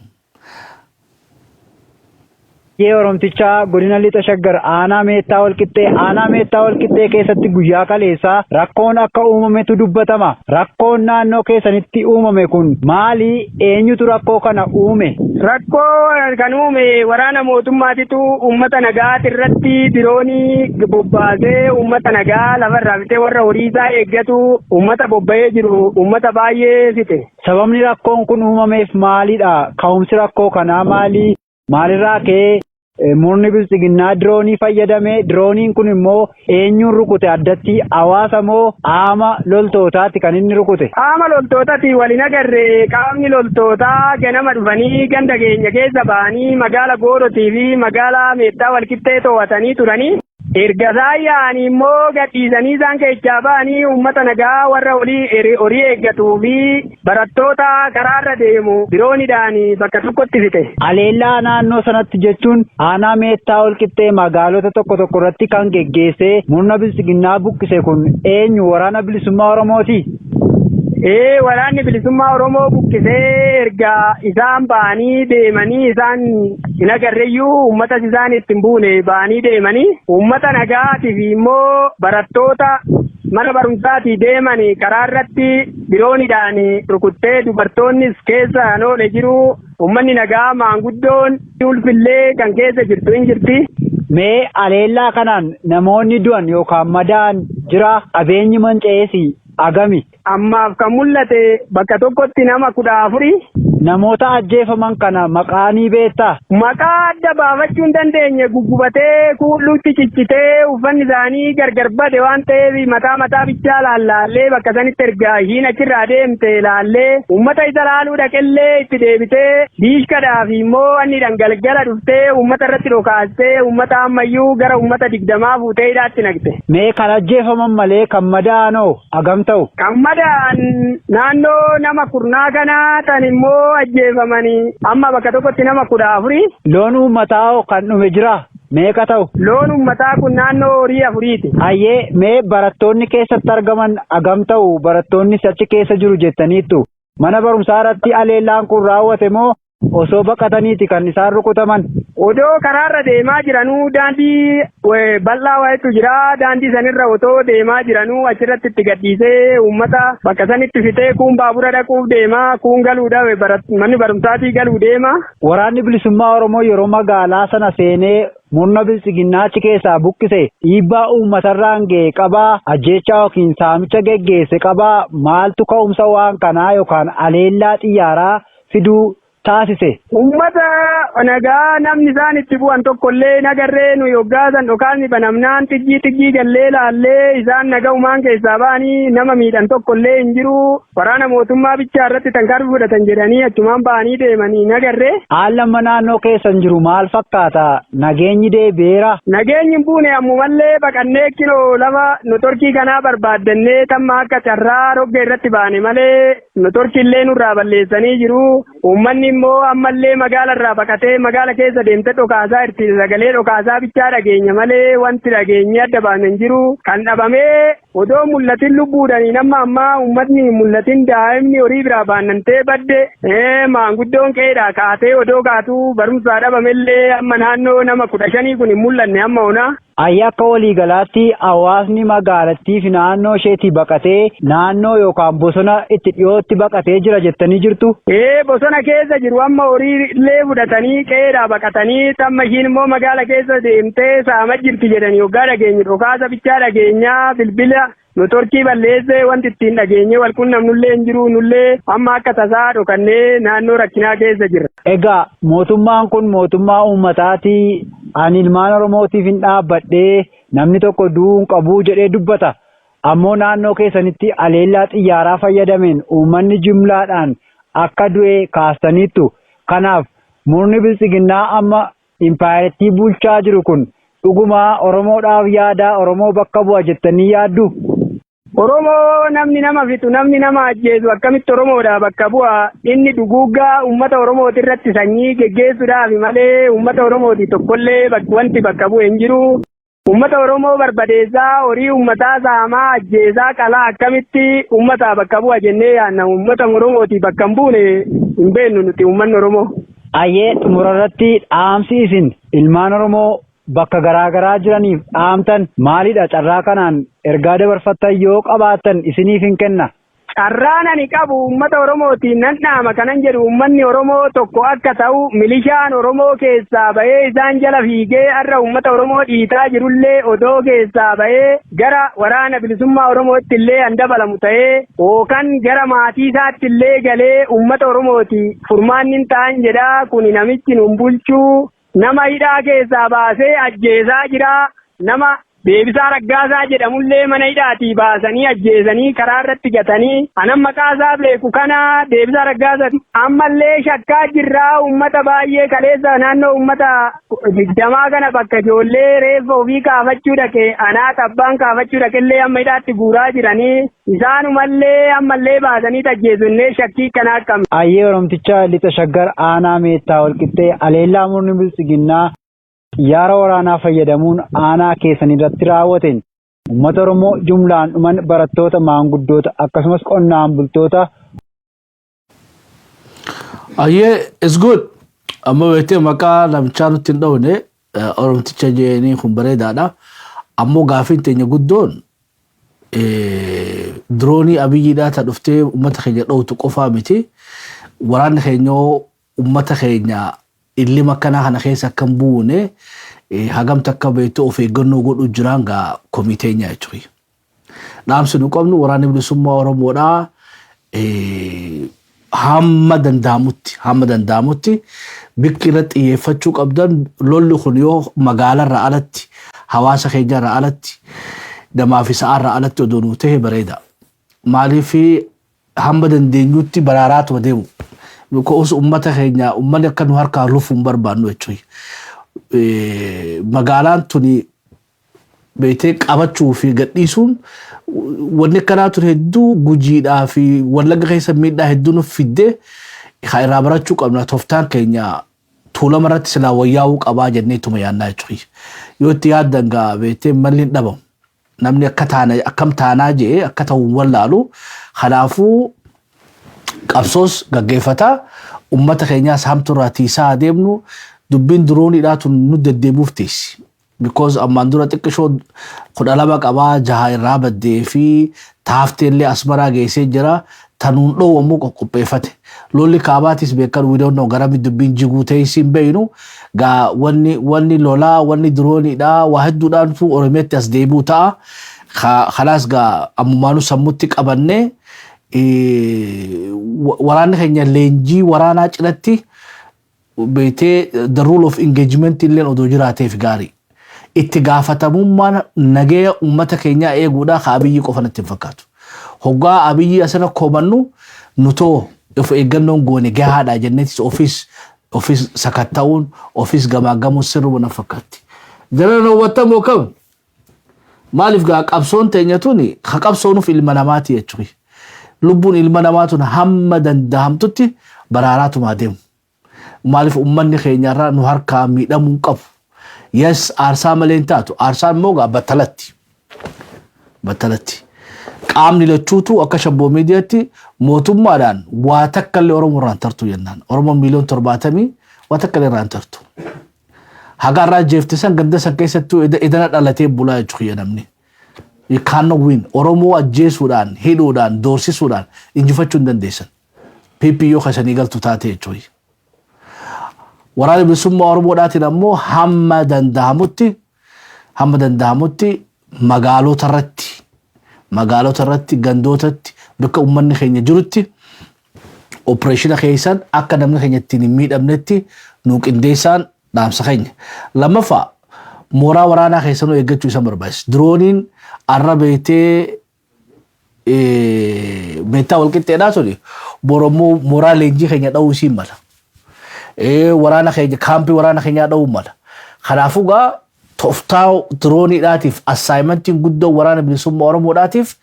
Baay'ee Oromtichaa godina Lixa Shaggar aanaa Meettaa Walqixxee, aanaa Meettaa Walqixxee keessatti guyyaa kaleessaa rakkoon akka uumametu dubbatama. Rakkoon naannoo keessanitti uumame kun maali? Eenyutu rakkoo kana uume? Rakkoo kan uume waraana mootummaatitu uummata nagaa irratti diroonii bobbaasee, uummata nagaa lafarraa fixee, warra horiisaa eeggatu, uummata bobba'ee jiru, uummata baay'ee fixe. Sababni rakkoon kun uumameef maalidha? Ka'umsi rakkoo kanaa maali? Maalirraa ka'ee Murni biltsiginnaa diroonii fayyadame. Dirooniin kun immoo eenyuun rukute? Addatti hawaasa moo qaama loltootaati kan inni rukute? Qaama loltootati waliin agarre. Qaamni loltootaa ganama dhufanii ganda keenya keessa ba'anii magaala Goorotii fi magaala Meettaa Walqixxee to'atanii turanii. Erga isaan yaa'anii immoo gadhiisanii isaan keessaa ba'anii uummata nagaa warra horii eeggatuu fi barattoota karaarra deemu dirooniidhaan bakka tokkotti fixe. Aleellaa naannoo sanatti jechuun aanaa Meettaa Walqixxee magaalota tokko tokko irratti kan geggeessee murna biltsiginnaa buqqise kun eenyu? Waraana Bilisummaa Oromooti? Ee, waraanni bilisummaa Oromoo buqqisee. Erga isaan ba'anii deemanii isaan hin agarreyyuu, uummatas isaan itti hin buune. Ba'anii deemanii uummata nagaatii fi immoo barattoota mana barumsaatii deeman karaa irratti dirooniidhaan rukuttee, dubartoonnis keessa oole jiru. Uummanni nagaa maanguddoon ulfillee kan keessa jirtu hin jirti. Mee aleellaa kanaan namoonni du'an yookaan madaa'an jira? Qabeenyi manca'ees agami? Ammaaf kan mul'ate bakka tokkotti nama 14. Namoota ajjeefaman kana maqaa ni beektaa? Maqaa adda baafachuu hin dandeenye. Guggubatee kuulluutti ciccitee uffanni isaanii gargar bade waan ta'eef, mataa mataa bichaa laallaallee bakka sanitti ergaa ishiin achirraa deemte laallee, uummata isa laaluu dhaqellee itti deebitee diishkadhaa fi immoo anni dhangalgala dhuftee uummata irratti dhokaastee, uummata ammayyuu gara uummata 20 fuutee hidhaatti naqxe. Mee kan ajjeefaman malee kan madaa'anoo hagam ta'u? Kan madaa'an naannoo nama kurnaa kanaa tan immoo ajjeefamanii amma bakka tokkotti nama 14. Loon uummataa kan dhume jira? Meeqa ta'u? Loon uummataa kun naannoo horii afuriiti. Hayyee, mee barattoonni keessatti argaman hagam ta'u? Barattoonnis achi keessa jiru jettaniittu. Mana barumsaa irratti aleellaan kun raawwate moo osoo baqataniiti kan isaan rukutaman? Odoo karaarra deemaa jiranuu, daandii bal'aa wayitu jira. Daandii sanirra otoo deemaa jiranuu achirratti itti gadhiisee uummata bakka sanitti fixee, kuun baabura dhaquuf deemaa, kuun galuudhaaf manni barumsaatii galuu deema. Waraanni bilisummaa Oromoo yeroo magaalaa sana seenee murna biltsiginnaa achi keessaa buqqise dhiibbaa uummatarraan ga'e qabaa? Ajjeechaa yookiin saamicha geggeesse qabaa? Maaltu ka'umsa waan kanaa yookaan aleellaa xiyyaaraa fiduu taasise? Uummata nagaa namni isaan itti bu'an tokkollee nagarree. Nu yoggaasan dhokaasni banamnaan xiggii xiggii gallee laallee, isaan naga'umaan keessaa ba'anii nama miidhan tokkollee hin jiru. Waraana mootummaa bichaa irratti tarkaanfii fudhatan jedhanii achumaan ba'anii deemanii nagarree. Haalli amma naannoo keessan jiru maal fakkaata? Nageenyi deebi'eera? Nageenyi hin buune. Ammumallee baqannee kiloo lafa notorkii kanaa barbaaddannee tamma akka carraa rogga irratti baane malee notorkii illee nurraa balleessanii jiru. Uummanni immoo ammallee magaala irraa baqatee magaala keessa deemtee dhokaasaa jirti. Sagalee dhokaasaa bichaa dhageenya malee wanti dhageenye adda baane hin jiru. Kan dhabamee odoo mul'atin lubbuudhanii nama ammaa uummatni hin mul'atin, daa'imni horii biraa baannantee badde, maanguddoon qeedhaa kaatee odoo kaatuu barumsaa dhabamellee amma naannoo nama 15 kun hin mul'anne amma ona. Ayya, akka waliigalaatti hawaasni magaalattii fi naannoo isheetii baqatee naannoo yookaan bosona itti dhiyootti baqatee jira jettanii jirtu? Ee, bosona keessa jiru. Amma horii illee fudhatanii qeedhaa baqatanii, tamma ishiin immoo magaala keessa deemtee saama jirti jedhanii hoggaa dhageenye dhokaasa bichaa dhageenyaa. Bilbila notorkii balleessee wanti ittiin dhageenye wal qunnamnullee hin jiru. Nullee amma akka tasaa dhokannee naannoo rakkinaa keessa jirra. Egaa mootummaan kun mootummaa uummataati. Ani ilmaan Oromootiif hin dhaabbadhee, namni tokko du'uu hin qabu jedhee dubbata. Ammoo naannoo keessanitti aleellaa xiyyaaraa fayyadameen uummanni jumlaadhaan akka du'e kaastaniittu. Kanaaf murni biltsiginnaa amma impaayerattii bulchaa jiru kun dhugumaa Oromoodhaaf yaada, Oromoo bakka bu'a jettanii yaaddu? Oromoo namni nama fixu, namni nama ajjeesu akkamitti Oromoodha bakka bu'a? Inni duguuggaa uummata Oromooti irratti sanyii geggeessuudhaaf malee uummata Oromooti tokkollee wanti bakka bu'e hin jiru. Uummata Oromoo barbadeessaa, horii uummataa saamaa, ajjeesaa, qalaa akkamitti uummata bakka bu'a jennee yaadna? Uummata Oromooti bakka hin buune hin beeknu nuti uummanni Oromoo. Ayyee, xumura irratti dhaamsi isin ilmaan Oromoo bakka garaa garaa jiraniif dhaamtan maalidha? Carraa kanaan ergaa dabarfattan yoo qabaattan isiniif hin kenna. Carraan ani qabu uummata Oromootiin nan dhaama kanan jedhu, uummanni Oromoo tokko akka ta'u, milishaan Oromoo keessaa bahee isaan jala fiigee har'a uummata Oromoo dhiitaa jirullee odoo keessaa bahee gara waraana bilisummaa Oromootti illee an dabalamu ta'ee, yookaan gara maatii isaatti illee galee uummata Oromooti furmaanni hin ta'an jedhaa. Kuni namichi nun bulchuu. Nama hidhaa keessaa baasee ajjeesaa jira. Nama Deebisaa Raggaasaa jedhamullee mana hidhaatii baasanii ajjeesanii karaa irratti gatanii, anan maqaa isaa beeku kana Deebisaa Raggaasaa. Ammallee shakkaa jirraa. Uummata baay'ee kaleessa naannoo uummata 20 kana bakka ijoollee reeffa ofii kaafachuu dhaqe, anaa abbaan kaafachuu dhaqellee amma hidhaatti guuraa jiranii, isaanumallee ammallee baasanii ajjeesunnee shakkii kanaa qabna. Ayyee, Oromticha Lixa Shaggar, aanaa Meettaa Walqixxee, aleellaa murni Biltsiginnaa xiyyaara waraanaa fayyadamuun aanaa keessan irratti raawwateen uummata Oromoo jumlaan dhuman, barattoota, maanguddoota akkasumas qonnaan bultoota. Ayyee, it's good. Amma beektee maqaa namichaa nutti hin dhowne, Oromticha jeenii kun bareedaadha. Ammoo gaafiin teenya guddoon diroonii Abiyyiidhaa ta dhuftee uummata keenya dhowtu qofaa miti. Waraanni keenya uummata keenya illima akkanaa kana keessa akka hin buune hagam takka beektuu of eeggannoo godhu jiraan gaa komiteenya jechuudha. Dhaamsi nu qabnu, Waraanni Bilisummaa Oromoodhaa hamma danda'amutti bikki irratti xiyyeeffachuu qabdan, lolli kun yoo magaalarraa alatti, hawaasa keenyarraa alatti, namaa fi sa'aarraa alatti odoo nuu ta'e bareeda. Maaliif hamma dandeenyutti baraaraatuma deemu. Because uummata keenya, uummanni akka nu harkaa lufu hin barbaannu jechuudha. Magaalaan tuni beektee qabachuu fi gadhiisuun wanni akkanaa tun hedduu Gujiidhaa fi Wallagga keessa miidhaa hedduu nuuf fiddee haa irraa barachuu qabna. Tooftaan keenya Tuulama irratti silaa wayyaa'uu qabaa jennee tuma yaannaa jechuudha. Yoo itti yaaddan gaa beektee malli hin dhabamu. Namni akka taana akkam taanaa jee akka ta'u hin wallaalu. Kanaafuu qabsoos gaggeeffataa, uummata keenyaas hamtuurraa tiisaa adeemnu. Dubbiin dirooniidhaa tun nu deddeebi'uuf teessi. Because ammaan dura xiqqishoo 12 qabaa, jaha irraa baddee fi taafteellee Asmaraa geessee jira. Tanuun dhoowwu ammoo qoqqopheeffate. Lolli kaabaatis beekan, we don't know garami dubbiin jiguu teessi hin beeynu. Gaa wanni lolaa, wanni dirooniidhaa waa hedduudhaan Oromiyaatti as deebi'u ta'a. Kanaas gaa ammumaanuu sammutti qabannee waraanni keenya leenjii waraanaa cinatti beetee the rule of engagement illeen odoo jiraateef gaarii. Itti gaafatamummaan nageenya uummata keenyaa eeguudhaa ka Abiyyi qofa natti hin fakkaatu. Hoggaa Abiyyi asirra komannu, nutoo of eeggannoon goone gahaadha jenneetis ofis sakatta'uun, ofis gamaaggamuun sirruma na fakkaatti. Jara hubattamoo kam? Maaliif gaa qabsoon teenya tuni ka qabsoonuuf ilma namaati jechuudha. Lubbuun ilma namaa tun hamma danda'amtutti baraaraatuma adeemu. Maaliif uummanni keenyarraa nu harkaa miidhamuu hin qabu. Yes, aarsaa malee hin taatu. Aarsaan immoo gaa battalatti. Battalatti. Qaamni lachuutu akka Shabboo Miidiyaatti mootummaadhaan waa takka illee Oromoo irraan tartu jennaan. Oromoon miiliyoon 70 waa takka illee irraan tartu. Haga irraa jeefte san ganda san keessattuu edana dhalatee bulaa jechuudha namni. You cannot win. Oromoo ajjeesuudhaan, hidhuudhaan, doorsisuudhaan injifachuu hin dandeessan. PP yoo kasanii galtu taate jechuudha. Waraana Bilisummaa Oromoodhaatiin ammoo hamma danda'amutti magaalota irratti, gandootatti, bakka uummanni keenya jirutti operation keessan akka namni keenya ittiin hin miidhamnetti nuu qindeessaan dhaamsa keenya. Lammaffaa, mooraa waraanaa keessanuu eeggachuu isa barbaachisa. Dirooniin arra beektee Meettaa Walqixxeedhaa tuni borommoo mooraa leenjii keenya dha'uu isiin mala. Waraana keenya, kaampii waraana keenyaa dha'uu mala. Kanaafuu gaa tooftaa dirooniidhaatiif assignmentiin guddoo Waraana Bilisummaa Oromoodhaatiif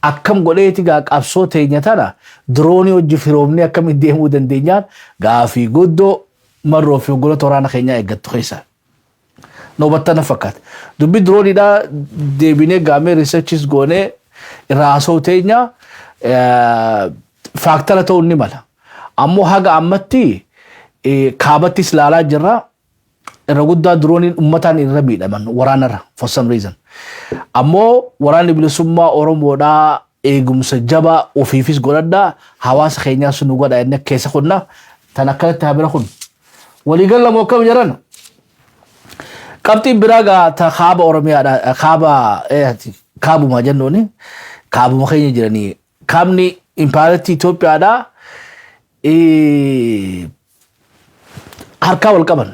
akkam godheeti gaa qabsoo teenya tana diroonii hojii firoomnee akkamitti deemuu dandeenyaan gaafii guddoo marroo fi hoggoloota waraana keenyaa eeggattu keessa. Noobattana fakkaata. Dubbi dirooniidhaa deebinee gaamee researchis goonee irraa haasa'u teenya factor ta'uu ni mala. Ammoo haga ammatti kaabattis ilaalaa jirra. Irra guddaa dirooniin uummataan irra miidhaman waraanarra for some reason. Ammoo Waraanni Bilisummaa Oromoodhaa eegumsa jabaa ofiifis godhadhaa, hawaasa keenyaas nu godha inni keessa kunna tan akkanatti haa bira kun. Waliigala moo akkam jedhan? Qabxiin biraa gaa ta kaaba Oromiyaadha, kaaba kaabuma jennuuni kaabuma keenya jiranii, kaabni impaaretti Itoophiyaadha harkaa wal qaban.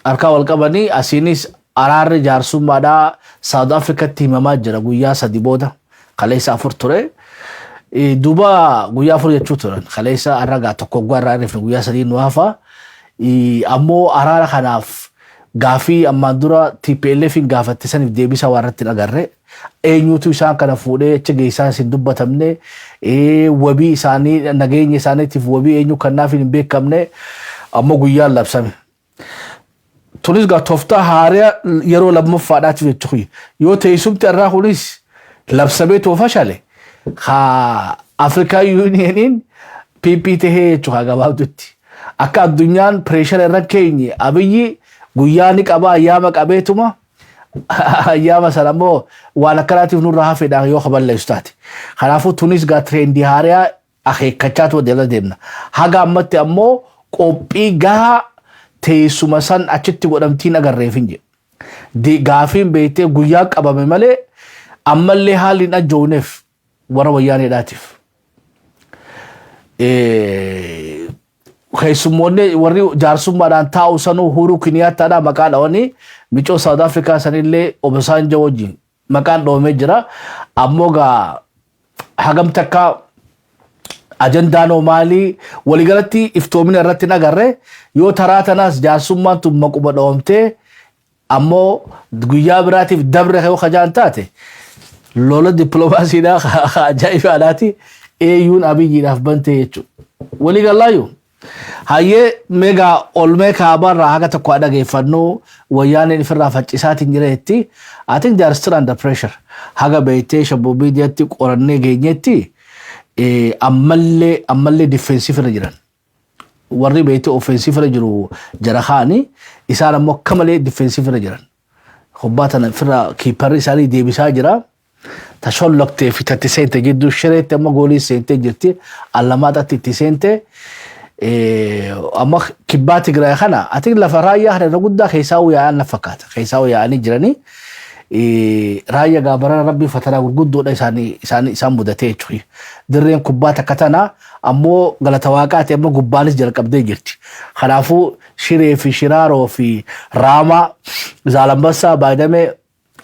Harkaa wal qabanii asiinis araarri jaarsummaadhaa South Africatti himamaa jira guyyaa 3 booda, kaleessa 4 ture. Duuba guyyaa 4 jechuu turan, kaleessa arragaa tokko waggaa irraa irreefne, guyyaa 3 nu hafa. Ammoo araara kanaaf gaafii ammaan dura TPLF hin gaafatte saniif deebisa waan irratti hin agarre. Eenyutu isaan kana fuudhee achi geessaa hin dubbatamne, wabii isaanii, nageenya isaaniitiif wabii eenyu kannaaf hin beekamne, ammoo guyyaan labsame. Tunis gaa tooftaa haaraa yeroo lammaffaadhaatiif jechuudha. Yoo teessumti irraa kunis labsamee too fashale, haa African Unioniin PP tahee jechuudha gabaabdutti. Akka addunyaan pressure irra keenye Abiyyi guyyaa ni qaba, ayyaama qabeetuma ayyaama sana ammoo waan akkanaatiif nurraa hafeedhaan yoo kaballeessu taate. Kanaafuu tunis gaa trend haaraa akeekkachaatu jala deemna. Haga ammatti ammoo qophii gahaa teessuma san achitti godhamtiin agarreef hin jedhu. Gaafiin beektee guyyaa qabame malee ammallee haalli hin ajjoofneef warra wayyaaneedhaatiif. Keessummoonni warri jaarsummaadhaan taa'u sanuu Uhuru Kenyattaadhaa maqaa dhawanii, micoo South Africa sanillee Obasanjo wajjin maqaan dhoomee jira. Ammoo gaa hagam takka ajandaan hoo maalii, waliigalatti iftoomina irratti hin agarre. Yoo taraa tanaas jaarsummaan tun maquma dhoomtee ammoo guyyaa biraatiif dabre yoo kajaan taate, lola dippiloomaasiidhaa ajaa'ibaadhaati eeyyuun Abiyyiidhaaf bantee jechuudha. Waliigalaayyuu hayyee meegaa olmee kaabaarraa haga tokko haa dhageeffannu. Wayyaaneen ifirraa faccisaatiin jira jetti. I think they are still under pressure. Haga beektee shabboo miidiyaatti qorannee geenyetti ammallee defensive irra jiran. Warri beektee offensive irra jiru jara kaani, isaan ammoo akka malee defensive irra jiran. Kubbaa tana ifirraa keeperri isaanii deebisaa jira. Tasholloktee fi tatti seente jidduu Shireetti amma goolii seentee jirti. Allamaadhaatti itti seente. Amma kibbaa Tigraay kana ati lafa raayyaa kana irra guddaa keessaa yaa'an na fakkaata. Keessaa yaa'anii jiranii. Raayyaa gaabarana rabbii fatanaa gurguddoodha isaan mudatee jechuudha. Dirreen kubbaa takka tana ammoo galata waaqaati amma gubbaanis jalqabdee jirti. Kanaafuu Shiree fi Shiraaroo fi Raamaa, Zaalambassaa baay'inamee,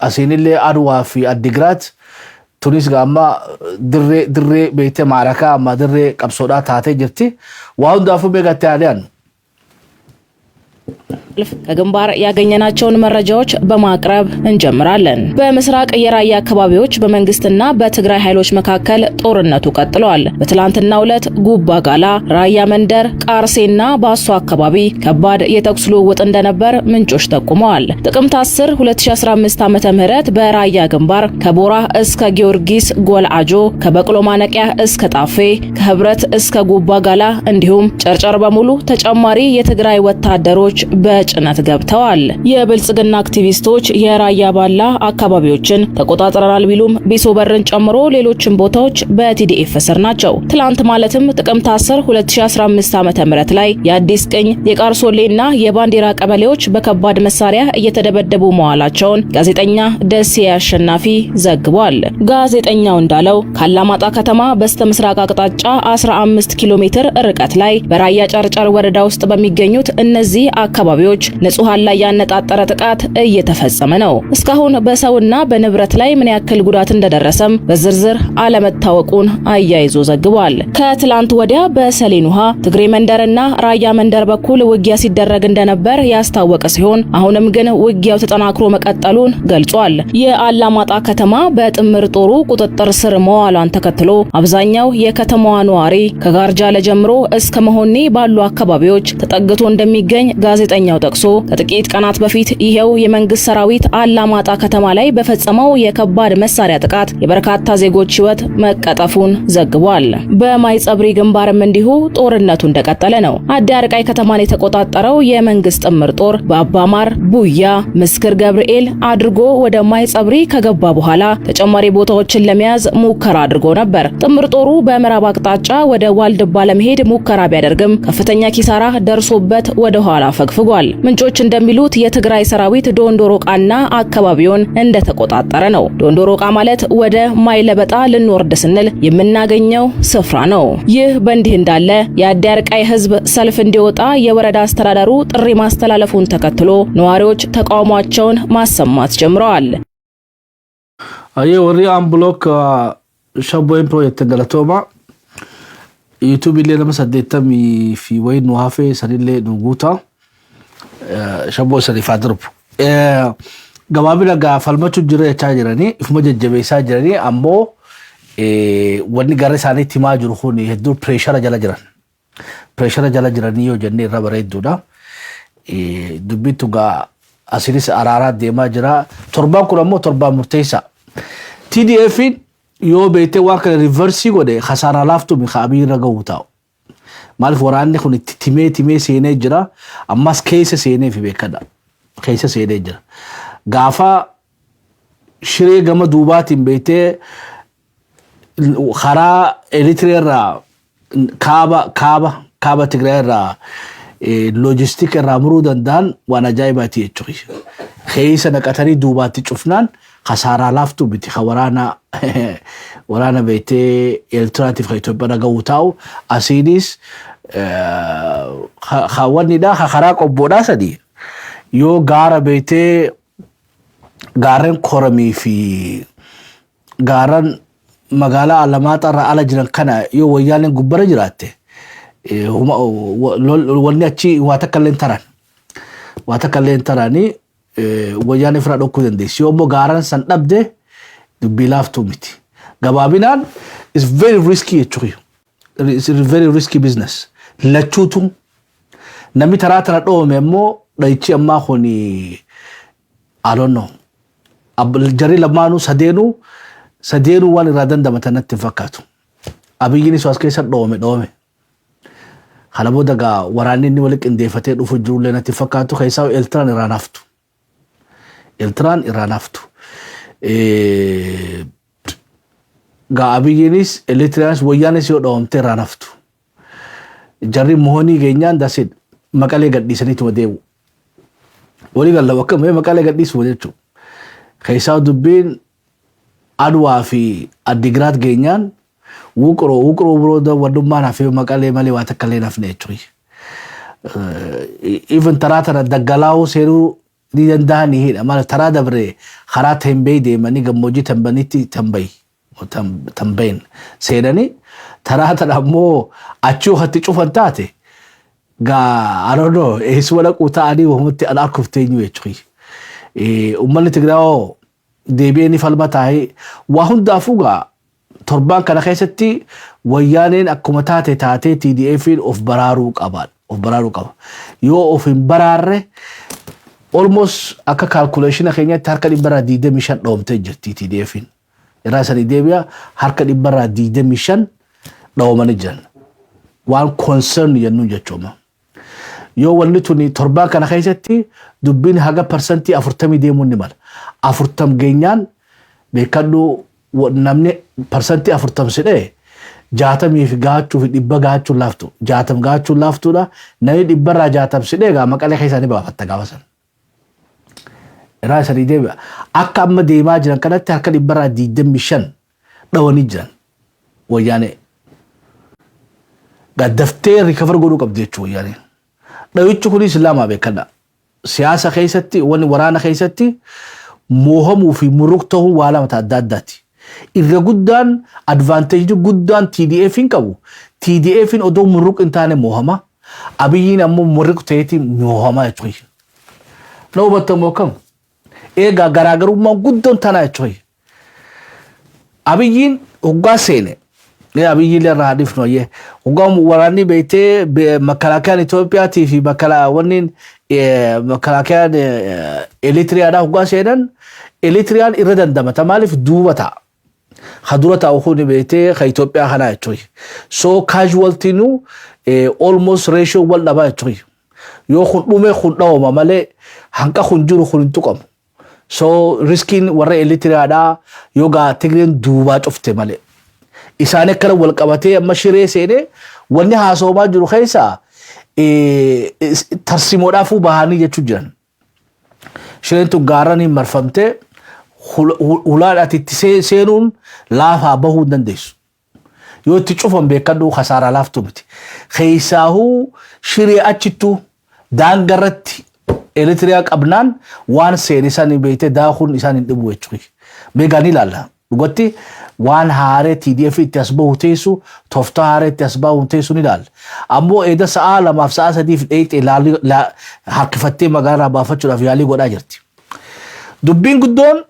asiinillee Adwaa fi Addigraat tunis amma dirree beektee maarakaa amma dirree qabsoodhaa taatee jirti. Waa hundaafuu beekatti yaadaan. ከግንባር ያገኘናቸውን መረጃዎች በማቅረብ እንጀምራለን። በምስራቅ የራያ አካባቢዎች በመንግስትና በትግራይ ኃይሎች መካከል ጦርነቱ ቀጥሏል። በትላንትናው ዕለት ጉባ ጋላ፣ ራያ መንደር፣ ቃርሴና ባሶ አካባቢ ከባድ የተኩስ ልውውጥ እንደነበር ምንጮች ጠቁመዋል። ጥቅምት 10 2015 ዓ.ም በራያ ግንባር ከቦራ እስከ ጊዮርጊስ ጎልአጆ፣ ከበቅሎ ማነቂያ እስከ ጣፌ፣ ከህብረት እስከ ጉባ ጋላ እንዲሁም ጨርጨር በሙሉ ተጨማሪ የትግራይ ወታደሮች በጭነት ገብተዋል። የብልጽግና አክቲቪስቶች የራያ ባላ አካባቢዎችን ተቆጣጥረናል ቢሉም ቢሶበርን ጨምሮ ሌሎችን ቦታዎች በቲዲኤፍ ስር ናቸው። ትላንት ማለትም ጥቅምት 10 2015 ዓ.ም ላይ የአዲስ ቅኝ፣ የቃርሶሌና የባንዲራ ቀበሌዎች በከባድ መሳሪያ እየተደበደቡ መዋላቸውን ጋዜጠኛ ደሴ አሸናፊ ዘግቧል። ጋዜጠኛው እንዳለው ካላማጣ ከተማ በስተ ምስራቅ አቅጣጫ 15 ኪሎ ሜትር ርቀት ላይ በራያ ጨርጨር ወረዳ ውስጥ በሚገኙት እነዚህ አካባቢዎች ንጹሃን ላይ ያነጣጠረ ጥቃት እየተፈጸመ ነው። እስካሁን በሰውና በንብረት ላይ ምን ያክል ጉዳት እንደደረሰም በዝርዝር አለመታወቁን አያይዞ ዘግቧል። ከትላንት ወዲያ በሰሌን ውሃ፣ ትግሬ መንደርና ራያ መንደር በኩል ውጊያ ሲደረግ እንደነበር ያስታወቀ ሲሆን አሁንም ግን ውጊያው ተጠናክሮ መቀጠሉን ገልጿል። የአላማጣ ከተማ በጥምር ጦሩ ቁጥጥር ስር መዋሏን ተከትሎ አብዛኛው የከተማዋ ነዋሪ ከጋርጃለ ጀምሮ እስከ መሆኒ ባሉ አካባቢዎች ተጠግቶ እንደሚገኝ ጋዜጠኛው ጠቅሶ ከጥቂት ቀናት በፊት ይሄው የመንግስት ሰራዊት አላማጣ ከተማ ላይ በፈጸመው የከባድ መሳሪያ ጥቃት የበርካታ ዜጎች ሕይወት መቀጠፉን ዘግቧል። በማይጸብሪ ግንባርም እንዲሁ ጦርነቱ እንደቀጠለ ነው። አዲ አርቃይ ከተማን የተቆጣጠረው የመንግስት ጥምር ጦር በአባማር፣ ቡያ፣ ምስክር ገብርኤል አድርጎ ወደ ማይጸብሪ ከገባ በኋላ ተጨማሪ ቦታዎችን ለመያዝ ሙከራ አድርጎ ነበር። ጥምር ጦሩ በምዕራብ አቅጣጫ ወደ ዋልድባ ለመሄድ ሙከራ ቢያደርግም ከፍተኛ ኪሳራ ደርሶበት ወደ ኋላ ፈግፍጓል። አፈግፍጓል። ምንጮች እንደሚሉት የትግራይ ሰራዊት ዶንዶሮቃና አካባቢውን እንደተቆጣጠረ ነው። ዶንዶሮቃ ማለት ወደ ማይለበጣ ልንወርድ ስንል የምናገኘው ስፍራ ነው። ይህ በእንዲህ እንዳለ የአዲያርቃይ ህዝብ ሰልፍ እንዲወጣ የወረዳ አስተዳደሩ ጥሪ ማስተላለፉን ተከትሎ ነዋሪዎች ተቃውሟቸውን ማሰማት ጀምረዋል። Ayyee, warri aan block shabboon project galatooma. YouTube illee nama 80 fi wayin nu hafe sanillee nu guuta. Shabboo saniif haa darbu. Gabaabina gaa falmachuu jira jechaa jiranii, ifuma jajjabeessaa jiranii, ammoo wanni gara isaaniitti himaa jiru kun hedduu pressure jala jiran. Pressure jala jiranii yoo jennee irra bareedduudha. Dubbiin gaa asinis araaraa deemaa jira. Torbaan kun ammoo torbaan murteessaa. TDF'n yoo beektee waan kana reverse godhe, kasaaraa laaftuu mi Abiy irra gahu taa'u. Maaliif, waraanni kun itti timee timee seenee jira. Ammas keessa seenee fi beekadha. Keessa seenee jira. Gaafa Shiree gama duubaatiin beektee karaa Eritiree irraa kaaba Tigraay irraa logistic irraa muruu danda'an, waan ajaa'ibaati jechuudha. Keessa naqatanii duubaatti cufnaan kasaaraa laaftuu miti ka waraana beektee Eertiraatiif ka Itoophiyaa ga'uu taa'u. Asiinis wannidha, karaa qobboodhaa sadi yoo gaara beektee gaarreen Koramii fi gaarran magaalaa Alamaaxaa irraa ala jiran kana yoo Wayyaaleen gubbara jiraatte, wanni achi waa takka illee taran, waa takka illee taranii Wayyaanee ofirraa dhokkuu dandeessi. Yoo immoo gaaran san dhabde, dubbii laaftuu miti. Gabaabinaan is very risky jechuudha. It's a very risky business. Lachuutu namni taraa tana dhoome immoo dhahichi ammaa kun, I don't know. Jarri lamaanuu sadeenuu waan irraa dandamatan natti hin fakkaatu. Abiyyiinis as keessa dhoome dhoome. Kana booda gaa waraanni inni wali qindeeffatee dhufu jirullee natti fakkaatu. Keessaa Eertiraan irraa naftu. Eertiraan irraa naftu. Gaa Abiyyiinis, Eritiriyaanis, Wayyaanis yoo dhoomte irraa naftu. Jarri moonii geenyaan dasid Maqalee gadhiisaniituma deemu. Walii galla bakka Maqalee gadhiisuma jechuudha. Keessaa dubbiin Adwaa fi Addigiraat geenyaan Wuqroo biroo wannummaan hafee Maqalee malee waa takka illee nafne jechuudha. Even taraa tana daggalaa'uu seenuu ni danda'anii hidha. Maal, taraa dabre karaa Tembee deemanii gammoojjii Tambanitti Tambayi Tambayin seenanii, taraa tana ammoo achii hatti cufan taate gaa, I don't know, eessuma dhaquu ta'anii wahumatti an arkuuf teenyu jechuudha. Uummanni Tigraayoo deebi'ee ni falma taa'ee waa hundaafuu. Gaa torbaan kana keessatti Wayyaaneen akkuma taate taatee TDF'n of baraaruu qaba. Of baraaruu qaba. Yoo of hin baraarre, almost akka calculation keenyatti harka 25% dhoomtee jirti TDF'n. Irraa sanii deebi'a, harka 25% dhoomanii jiran. Waan concern jennu jechuudha. Yoo wanni tuni torbaan kana keessatti dubbiin haga 40% deemuun ni mala. 40 geenyaan beekadhu, namni 40% sidhee 60 fi gaachuu fi 100 gaachuun laaftu. 60 gaachuun laaftuudha. Namni 60% sidhee gaa Maqalee keessaa ni baafatta gaafa sana. Irraa sanii deebi'a. Akka amma deemaa jiran kanatti harka 25% dhawanii jiran Wayyaanee. Gaddaftee recover godhuu qabdi jechuudha Wayyaaneen. Dhawichi kunis lama beekadha. Siyaasa keessatti, wanni waraana keessatti moohamuu fi murruq ta'uu waa lama adda addaati. Irra guddaan advantage guddaan TDF hin qabu. TDF odoo murruq hin taane moohama. Abiyyiin ammoo murruq ta'eeti moohama jechuudha. Na hubattamoo kam? Eegaa garaagarummaan guddoon tanaa jechuudha. Abiyyiin hoggaa seene. Abiyyiin irraa hadhifnu ayyee. Hoggaa waraanni beektee makalaakayaan Itoophiyaatii fi wanni makalaakayaan Eritiriyaadhaa hoggaa seenan, Eritiriyaan irra dandamata. Maaliif, duuba ta'a. Ha dura taa'u kun beektee ka Itoophiyaa kanaa jechuudha. So casualty almost ratio wal dhabaa jechuudha. Yoo kun dhume kun dhawama malee hanqa kun jiru kun hin tuqamu. So riskiin warra Eritiriyaadhaa yoo gaa Tigreen duubaa cufte malee. Isaan akkana wal qabatee amma Shiree seenee wanni haasoomaa jiru keessaa Tarsimoodhaafuu bahanii jechuu jiran. Shireen tun gaarraniin marfamtee hulaadhaati itti seenuun laafaa bahuu hin dandeessu. Yoo itti cufan beekadhu, kasaaraa laaftuu miti. Keessaahuu Shiree achittuu daangarratti Eritiriyaa qabnaan waan seene san beektee daakuun isaan hin dhibu jechuudha. Meegaa ni ilaalla. Dhugatti waan haaree TDF itti as bahu teessu, tooftaa haaree itti as bahu teessu ni ilaalla. Ammoo eeda sa'aa 2f sa'aa 3f dheeyxee harkifattee magaalaa baafachuudhaaf yaalii godhaa jirti. Dubbiin guddoon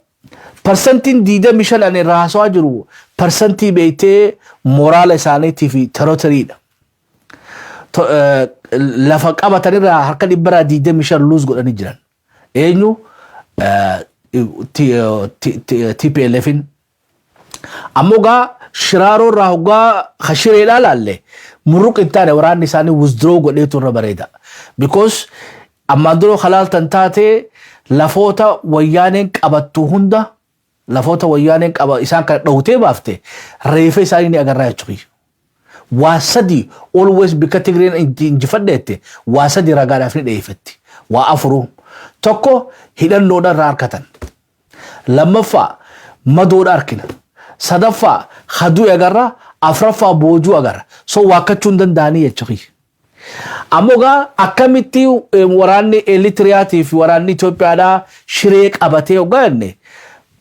parsantiin 25 ani irraa haasawaa jiru parsantii beektee moraala isaaniitii fi territorydha. Lafa qabatanirraa harka dhibbarraa 25 lose godhanii jiran. Eenyu? TPLFin. Ammoo gaa Shiraaroo irraa hoggaa kashireedhaa laalle, murruq hin taane, waraanni isaanii withdraw godheetu irra bareeda. Because ammaan dura kalaaltan taate, lafoota wayyaaneen qabattu hunda, lafoota wayyaaneen qaba isaan kana dhowtee baafte, reefa isaanii ni agarraa jechuudha. Waa sadi always bikka Tigreen injifadheette waa sadi ragaadhaaf ni dhiyeeffatti. Waa afuruu. Tokko, hidhannoodhaan irraa harkatan. Lammaffaa, madoodha harkina. Sadaffaa, haduu agarra. Afraffaa, boojuu agarra. So waakkachuu hin danda'anii jechuudha. Ammoo gaa akkamitti waraanni Eritiriyaatii fi waraanni Itoophiyaadhaa Shiree qabatee hoggaa jenne,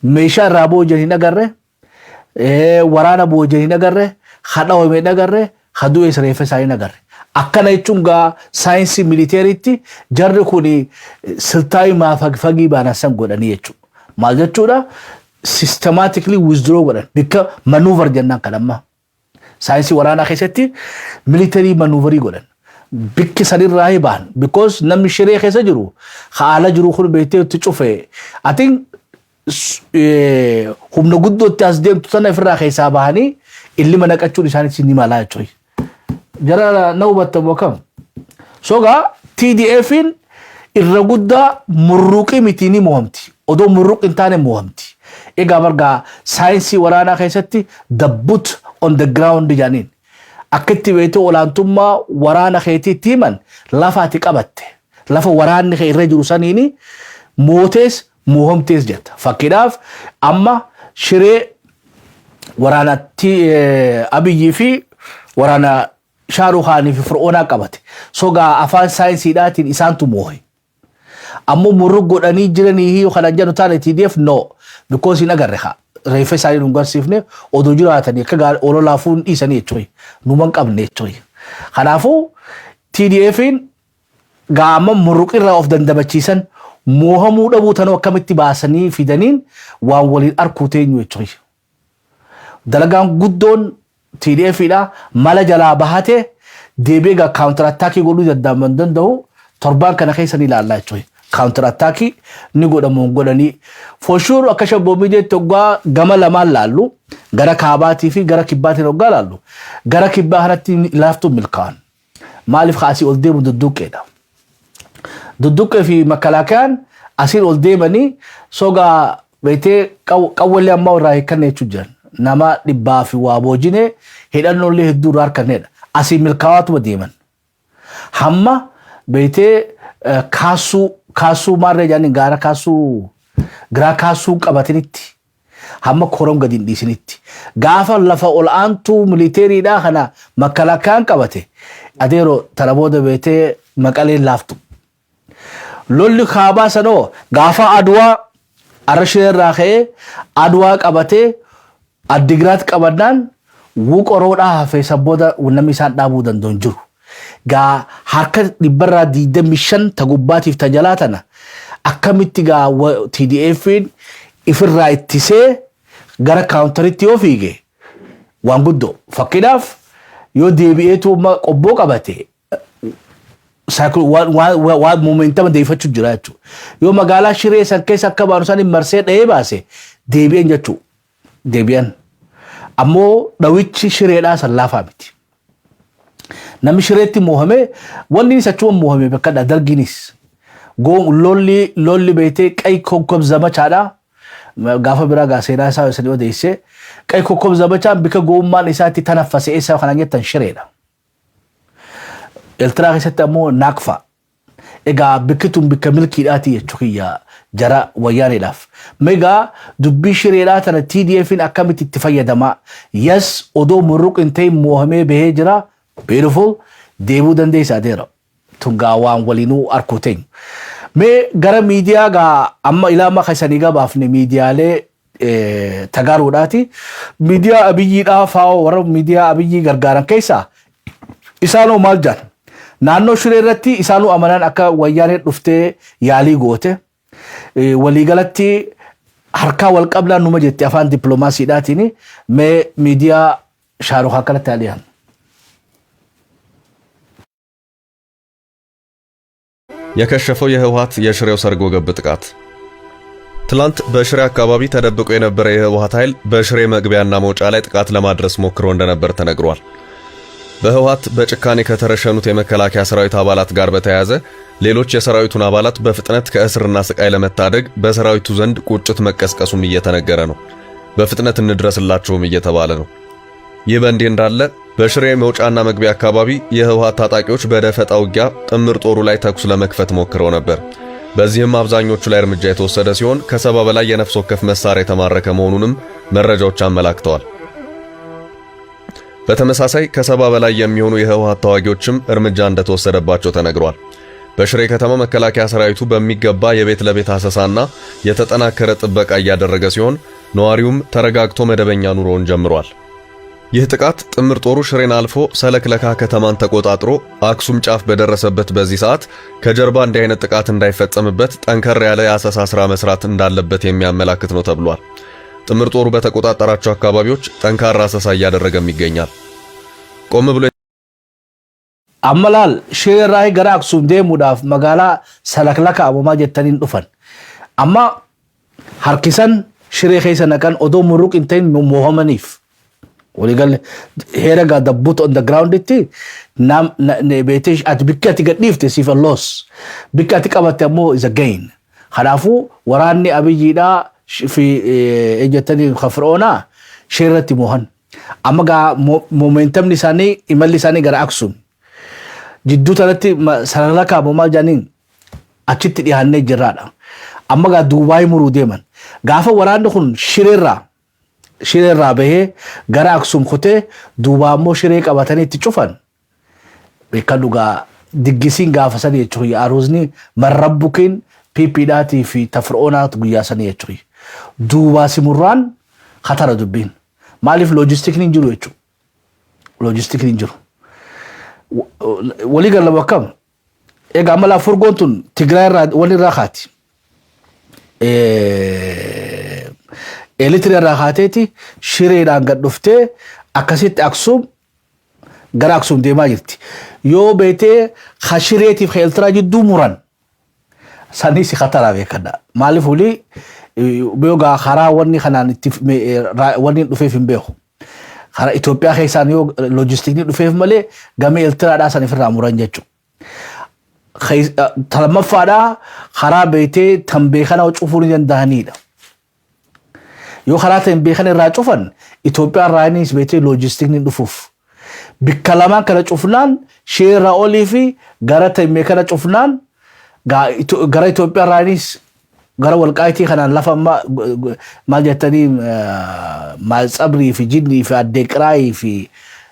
meeshaa irraa boojan hin agarre, waraana boojan hin agarre, hadhawame hin agarre, haduu eessa reeffa isaa hin agarre. Akkana jechuun gaa saayinsii militarytti jarri kun siltaayii maafagfagii baanan san godhanii jechuudha. Maal jechuudha? Systematically withdraw godhan. Bikka maneuver jennaan kan amma. Saayinsii waraanaa keessatti military maneuverii godhan. Bikki sanirraa hi bahan. Because namni Shiree keessa jiru haala jiru kun beektee itti cufe. Atiin humna guddootti as deemtu sana ofirraa keessaa bahanii illima naqachuun isaanitti ni malaa jechuudha. Jara na hubattamu akkam? Sogaa TDFin irra guddaa murruqii miti, ni mo'amti. Odoo murruqi hin taane mo'amti. Egaa bargaa saayinsii waraanaa keessatti the boot on the ground jedhaniin. Akka itti beektu olaantummaa waraana keetii itti himan lafa ati qabatte. Lafa waraanni kee irra jiru saniini mootees mo'amtees jetta. Fakkiidhaaf amma Shiree waraanatti Abiyyii fi waraana Shaaruu Khaanii fi Fir'oonaa qabate. Sogaa afaan saayinsiidhaatiin isaantu moohe. Ammoo murru godhanii jiranii kana jennu taane TDF no, because hin agarre haa. Reeffa isaanii nu garsiifne, odoo jiraatanii akka ololaafuu hin dhiisanii jechuudha. Numa hin qabne jechuudha. Kanaafuu TDFin gaama murruqirraa of dandamachiisan moohamuu dhabuu tanuu akkamitti baasanii fidaniin waan waliin arkuu teenyu jechuudha. Dalagaan guddoon TDFidha mala jalaa bahate deebi'ee gaa counter attackii godhuu danda'aman danda'u torbaan kana keessa ni ilaallaa jechuudha. Counter attackii ni godhamu godhanii. For sure, akka shabboomii jetti, hoggaa gama lamaan laallu, gara kaabaatii fi gara kibbaatiin hoggaa laallu, gara kibbaa kanatti laaftuu milkaa'an. Maaliif? Kaasii ol deemu dudduqqeedha. Dudduqqee fi makalaakayaan asiin ol deemanii sogaa beektee qawwallee ammaa irraa hiikkanne jechuun jiran. Nama dhibbaa fi waa boojine, hidhannollee hedduu irraa harkannedha. Asii milkaa'aatuma deeman. Hamma beektee kaasuu maarree jedhanii gaara kaasuu giraa kaasuu qabatanitti, hamma korom gadi hin dhiisinitti. Gaafa lafa ol aantuu militarydhaa kana makalaakaan qabate, adeeroo tana booda beektee Maqaleen laaftu. Lolli kaabaa sanoo gaafa Aduwaa arra irraa ka'ee Aduwaa qabatee Addigiraat qabannaan Wuqoroodhaa hafee sabbooda namni isaan dhaabuu danda'u hin jiru. Gaa harka dhibbarraa 25 ta gubbaatiif ta jalaa tana akkamitti gaa TDF'n ifirraa ittisee gara counteritti yoo fiige waan guddoo. Fakkiidhaaf yoo deebi'eetu Qobboo qabate, waan momentum deeffachuu jira jechuudha. Yoo magaalaa Shiree san keessa akka baanu san marsee dha'ee baase, deebi'an jechuudha. Deebi'an. Ammoo dhawichi Shireedhaa san laafaa miti. Namni Shireetti moohame wanni inni achuma moohame bakkadha dargiinis. Lolli beektee ቀይ ኮከብ ዘመቻdha. Gaafa biraa gaa seenaa isaa isanii odeesse. ቀይ ኮከብ ዘመቻን bika gowwummaan isaatti tanaffase eessa kanaan jettan, Shireedha. Eertiraa keessatti ammoo Naaqfaa. Egaa bikki tun bikka milkiidhaati jechuu kiyya jara Wayyaaneedhaaf. Meegaa dubbii Shireedhaa tana TDF'n akkamitti itti fayyadamaa? Yes, odoo murruq hin ta'in moohamee bahee jira. Beautiful. Deebuu dandeessa adeera. Tun gaa waan waliinuu arkuu teenyu. Mee gara miidiyaa gaa amma ilaa keessanii gabaafne miidiyaalee Tagaaruudhaati. Miidiyaa Abiyyiidhaa fa'aa, warra miidiyaa Abiyyii gargaaran keessaa isaanoo maal jedhan? Naannoo Shiree irratti isaanuu amanan akka Wayyaanee dhuftee yaalii goote. Waliigalatti harkaa wal qabnaan numa jetti afaan dippiloomaasiidhaatiin. Mee miidiyaa Shaaruk akkanatti haa dhiyaannu. የከሸፈው የህወሓት የሽሬው ሰርጎ ገብ ጥቃት። ትላንት በሽሬ አካባቢ ተደብቆ የነበረ የህወሓት ኃይል በሽሬ መግቢያና መውጫ ላይ ጥቃት ለማድረስ ሞክሮ እንደነበር ተነግሯል። በህወሓት በጭካኔ ከተረሸኑት የመከላከያ ሰራዊት አባላት ጋር በተያያዘ ሌሎች የሰራዊቱን አባላት በፍጥነት ከእስርና ስቃይ ለመታደግ በሰራዊቱ ዘንድ ቁጭት መቀስቀሱም እየተነገረ ነው። በፍጥነት እንድረስላቸውም እየተባለ ነው። ይህ በእንዲህ እንዳለ በሽሬ መውጫና መግቢያ አካባቢ የህወሓት ታጣቂዎች በደፈጣ ውጊያ ጥምር ጦሩ ላይ ተኩስ ለመክፈት ሞክረው ነበር። በዚህም አብዛኞቹ ላይ እርምጃ የተወሰደ ሲሆን ከ70 በላይ የነፍስ ወከፍ መሳሪያ የተማረከ መሆኑንም መረጃዎች አመላክተዋል። በተመሳሳይ ከ70 በላይ የሚሆኑ የህወሓት ተዋጊዎችም እርምጃ እንደተወሰደባቸው ተነግሯል። በሽሬ ከተማ መከላከያ ሰራዊቱ በሚገባ የቤት ለቤት አሰሳና የተጠናከረ ጥበቃ እያደረገ ሲሆን ነዋሪውም ተረጋግቶ መደበኛ ኑሮውን ጀምሯል። ይህ ጥቃት ጥምር ጦሩ ሽሬን አልፎ ሰለክለካ ከተማን ተቆጣጥሮ አክሱም ጫፍ በደረሰበት በዚህ ሰዓት ከጀርባ እንዲህ አይነት ጥቃት እንዳይፈጸምበት ጠንከር ያለ የአሰሳ ስራ መስራት እንዳለበት የሚያመላክት ነው ተብሏል። ጥምር ጦሩ በተቆጣጠራቸው አካባቢዎች ጠንካራ አሰሳ እያደረገም ይገኛል። ቆም ብሎ Amma laal, Shireerraa gara Aksuum deemuudhaaf magaalaa Salaklaka abumaa jettaniin dhufan. Amma harkisan Shiree keessa naqan odoo murruq hin ta'in moohamaniif. Waliigalle heera gaa the boot on the ground itti nam beetee ati bikka ati gadhiifte siif a loss. Bikka ati qabatte ammoo is a gain. Kanaafuu waraanni Abiyyiidhaa fi jettanii Fir'oonaa Shireerratti moohan. Amma gaa momentumni isaanii, imalli isaanii gara Aksuum. Jidduu tanatti Salalaka maal jedhaniin achitti dhiyaannee jirraadha. Amma gaa Duubaay muruu deeman. Gaafa waraanni kun Shireerraa bahee gara Aksuum kutee duubaa immoo Shiree qabatanii itti cufan. Beekan dhugaa diggisiin gaafa sanii jechuudha. Aruuzni marrabbukiin piippiidhaatii fi tafir'oonaatu guyyaa sanii jechuudha. Duubaa simurraan katara dubbiin. Maaliif? Loojistikni hin jiru jechuudha. Loojistikni hin jiru. Walii gala akkam? Egaa amma laa furgoon tun Tigraay irraa wani irraa kaati. Eelitiriyaa irraa kaateeti Shireedhaan gad dhuftee akkasitti Aksuum gara Aksuum deemaa jirti. Yoo beetee ka Shireetiif ka Eeltiraa jidduu muran sanis khataraa beekadha. Maaliif? Hulii yoo karaa wanni kanaan itti wanni dhufeef hin beeku. Karaa Itoophiyaa keessaan yoo loojistikni dhufeef malee gama Eeltiraadhaa san ofirraa muran jechuudha. Lamaffaadhaa karaa beetee tan beekana cufuu ni danda'anidha. Yoo karaa tan beekan irraa cufan, Itoophiyaa irraanis beetee loojistikni dhufuuf. Bikka lamaan kana cufnaan, Shireerraa olii fi gara tan beekana cufnaan, gara Itoophiyaa irraanis gara Walqaayitii kanaan lafa amma maal jettanii Maaltsabrii fi Jinnii fi Addeeqiraayii fi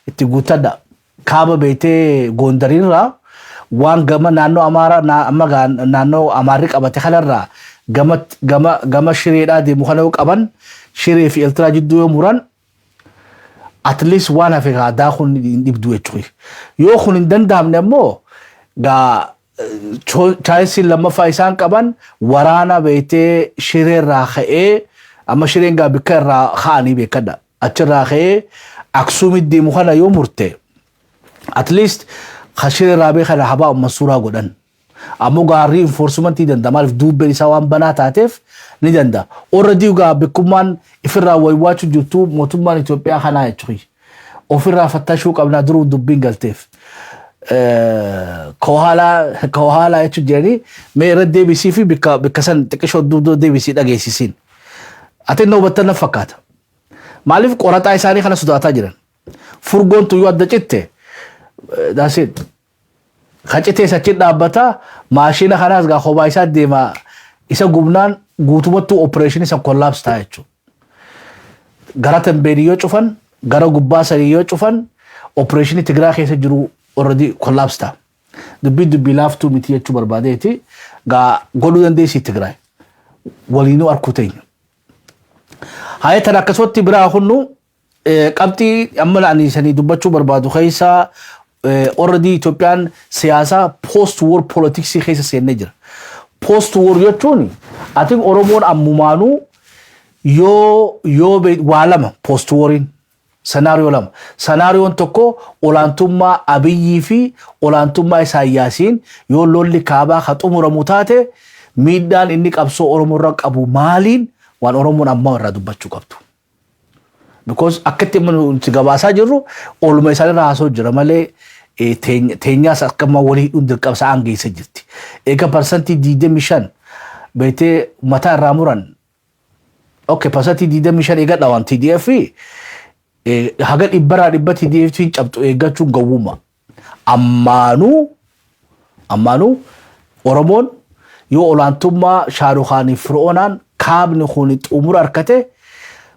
itti guuttadha. Kaaba beetee Gondariirraa waan gama naannoo Amaaraa amma naannoo Amaarri qabate kanarraa gama gama gama Shireedhaa deemu kana yoo qaban, Shiree fi Eeltiraa jidduu yoo muran, at least waan hafe aadaa kun hin dhibdu jechuudha. Yoo kun hin danda'amne ammoo gaa chaayinsiin lammaffaa isaan qaban waraana beetee Shireerraa ka'ee, amma Shireen gaa bikka irraa ka'anii beekadha. Achirraa ka'ee Aksuumitti deemu kana yoo murte, at least ka Shireerraa bee kana habaa umma suuraa godhan. Ammoo gaa reinforcementii danda'a, maaliif? Duubbeen isaa waan banaa taateef ni danda'a. Already gaa bikkummaan ifirraa waywaachuu jirtu mootummaan Itoophiyaa kanaa jechuudha. Ofirraa fattashuu qabnaa duruu dubbiin galteef. Kawhaalaa jechuun jiranii mee irra deebisii fi bikka bikka san xiqqishoo duubdoo deebisii dhageessisiin. Ati inni hubattan na fakkaata. Maaliif? Qoraxaa isaanii kana sodaataa jiran. Furgoon tuyyuu adda citte. That's it. Kacitees achi dhaabbata, maashina kanaas gaa kophaa isaa deema. Isa gubnaan guutumattuu operation san collapse ta'a jechuudha. Gara Tambeenii yoo cufan, gara gubbaa sanii yoo cufan, operation Tigiraa keessa jiru already collapse ta'a. Dubbii dubbii laaftuu miti jechuu barbaadeeti. Gaa godhuu dandeessi Tigraay. Waliinuu arkuu teenya. Haaya, tan akkasumatti biraa kunnu qabxii amma ani sanii dubbachuu barbaadu keessaa, already Itoophiyaan siyaasa post war politics keessa seennee jira. Post war jechuun ati Oromoon ammumaanuu yoo waa lama, post wariin scenario lama. Scenarioon tokko olaantummaa Abiyyii fi olaantummaa Isaayyaasiin yoo lolli kaabaa ka xumuramu taate, miidhaan inni qabsoo Oromoo irra qabu maaliin, waan Oromoon ammaa irraa dubbachuu qabdu. Because akkatti nuti gabaasaa jirru ooluma isaanirra haasoo jira malee, teenyaas akkama walii hidhuun dirqama sa'aan geessa jirti. Egaa 25% beetee mataa irraa muran. Okay, 25% eega dhawaan TDF haga dhibbarraa dhibba TDF hin cabxu eeggachuun gowwummaa. Ammaanuu Oromoon yoo olaantummaa Shaarukaanii Fir'oonaan kaabni kun xumura harkate,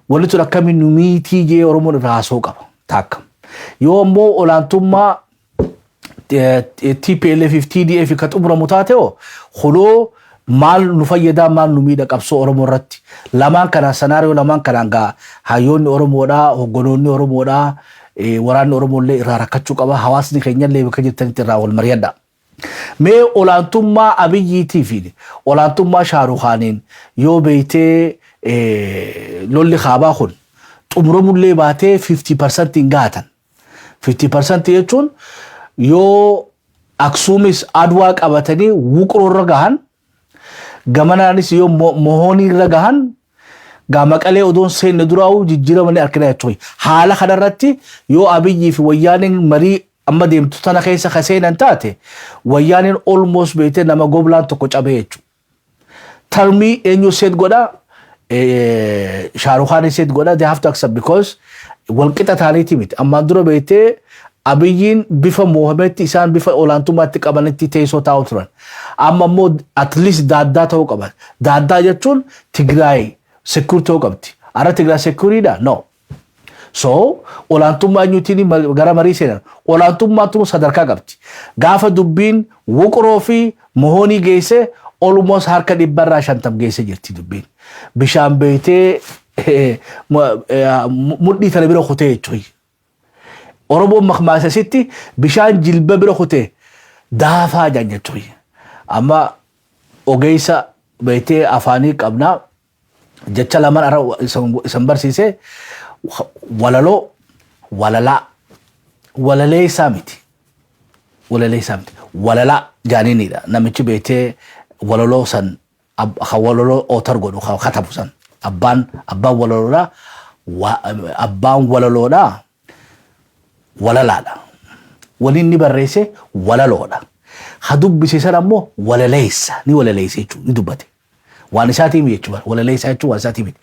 wanni tun akkamiin nu miitii jee Oromoon irraa haasoo qaba. Taakka. Yoo ammoo olaantummaa TPLF fi TDF ka xumuramu taate, hoo huloo maal nu fayyadaa, maal nu miidha qabsoo Oromoo irratti? Lamaan kanaan, scenario lamaan kanaan gaa hayyoonni Oromoodhaa, hogganoonni Oromoodhaa, waraanni Oromoollee irraa rakkachuu qaba. Hawaasni keenyallee bakka jirtanitti irraa wal mari'adha. Mee olaantummaa Abiyyiitii fi olaantummaa Shaarukaaniin yoo beeytee lolli kaabaa kun xumuramullee baatee 50% hin gaatan. 50% jechuun yoo Aksuumis Adwaa qabatanii Wuqroo irra gahan, gamanaanis yoo Mohoonii irra gahan, gaa Maqalee odoon seenne duraa'uu jijjiiramanii argina jechuudha. Haala kanarratti yoo Abiyyii fi Wayyaaniin marii amma deemtu tana keessa ka seenan taate, Wayyaaniin almost beektee nama goblaan tokko cabee jechuudha. Termii eenyu set godha? Shaarukaan set godha. They have to accept because walqixa taaniiti miti. Ammaan dura beektee Abiyyiin bifa moohametti, isaan bifa olaantummaatti qabanitti teessoo taa'u turan. Amma immoo at least daaddaa ta'uu qaban. Daaddaa jechuun Tigraay secure ta'uu qabdi. Har'a Tigraay secureiidha? No. So olaantummaa eenyuutiin gara marii seenan? Olaantummaatu sadarkaa qabdi. Gaafa dubbiin Wuqroo fi Mohoonii geesse, almost harka 50% geesse jirti dubbiin. Bishaan beeytee mudhii tana bira kutee jechuudha. Oromoon makmaasasitti bishaan jilba bira kutee daafaa jaan jechuudha. Amma ogeessa beeytee afaanii qabnaa, jecha lamaan ara isan barsiise: walaloo, walalaa. Walaleessaa miti. Walaleessaa miti. Walalaa jaaniinidha. Namichi beektee walaloo san ka walaloo author godhu, ka katabu san, abbaan walaloodhaa, abbaan walaloodhaa walalaadha. Waliin ni barreesse walaloodha. Ha dubbise san ammoo walaleessa, ni walaleesse jechuudha, ni dubbate. Waan isaatii miti jechuudha. Walaleessaa jechuun waan isaatii miti.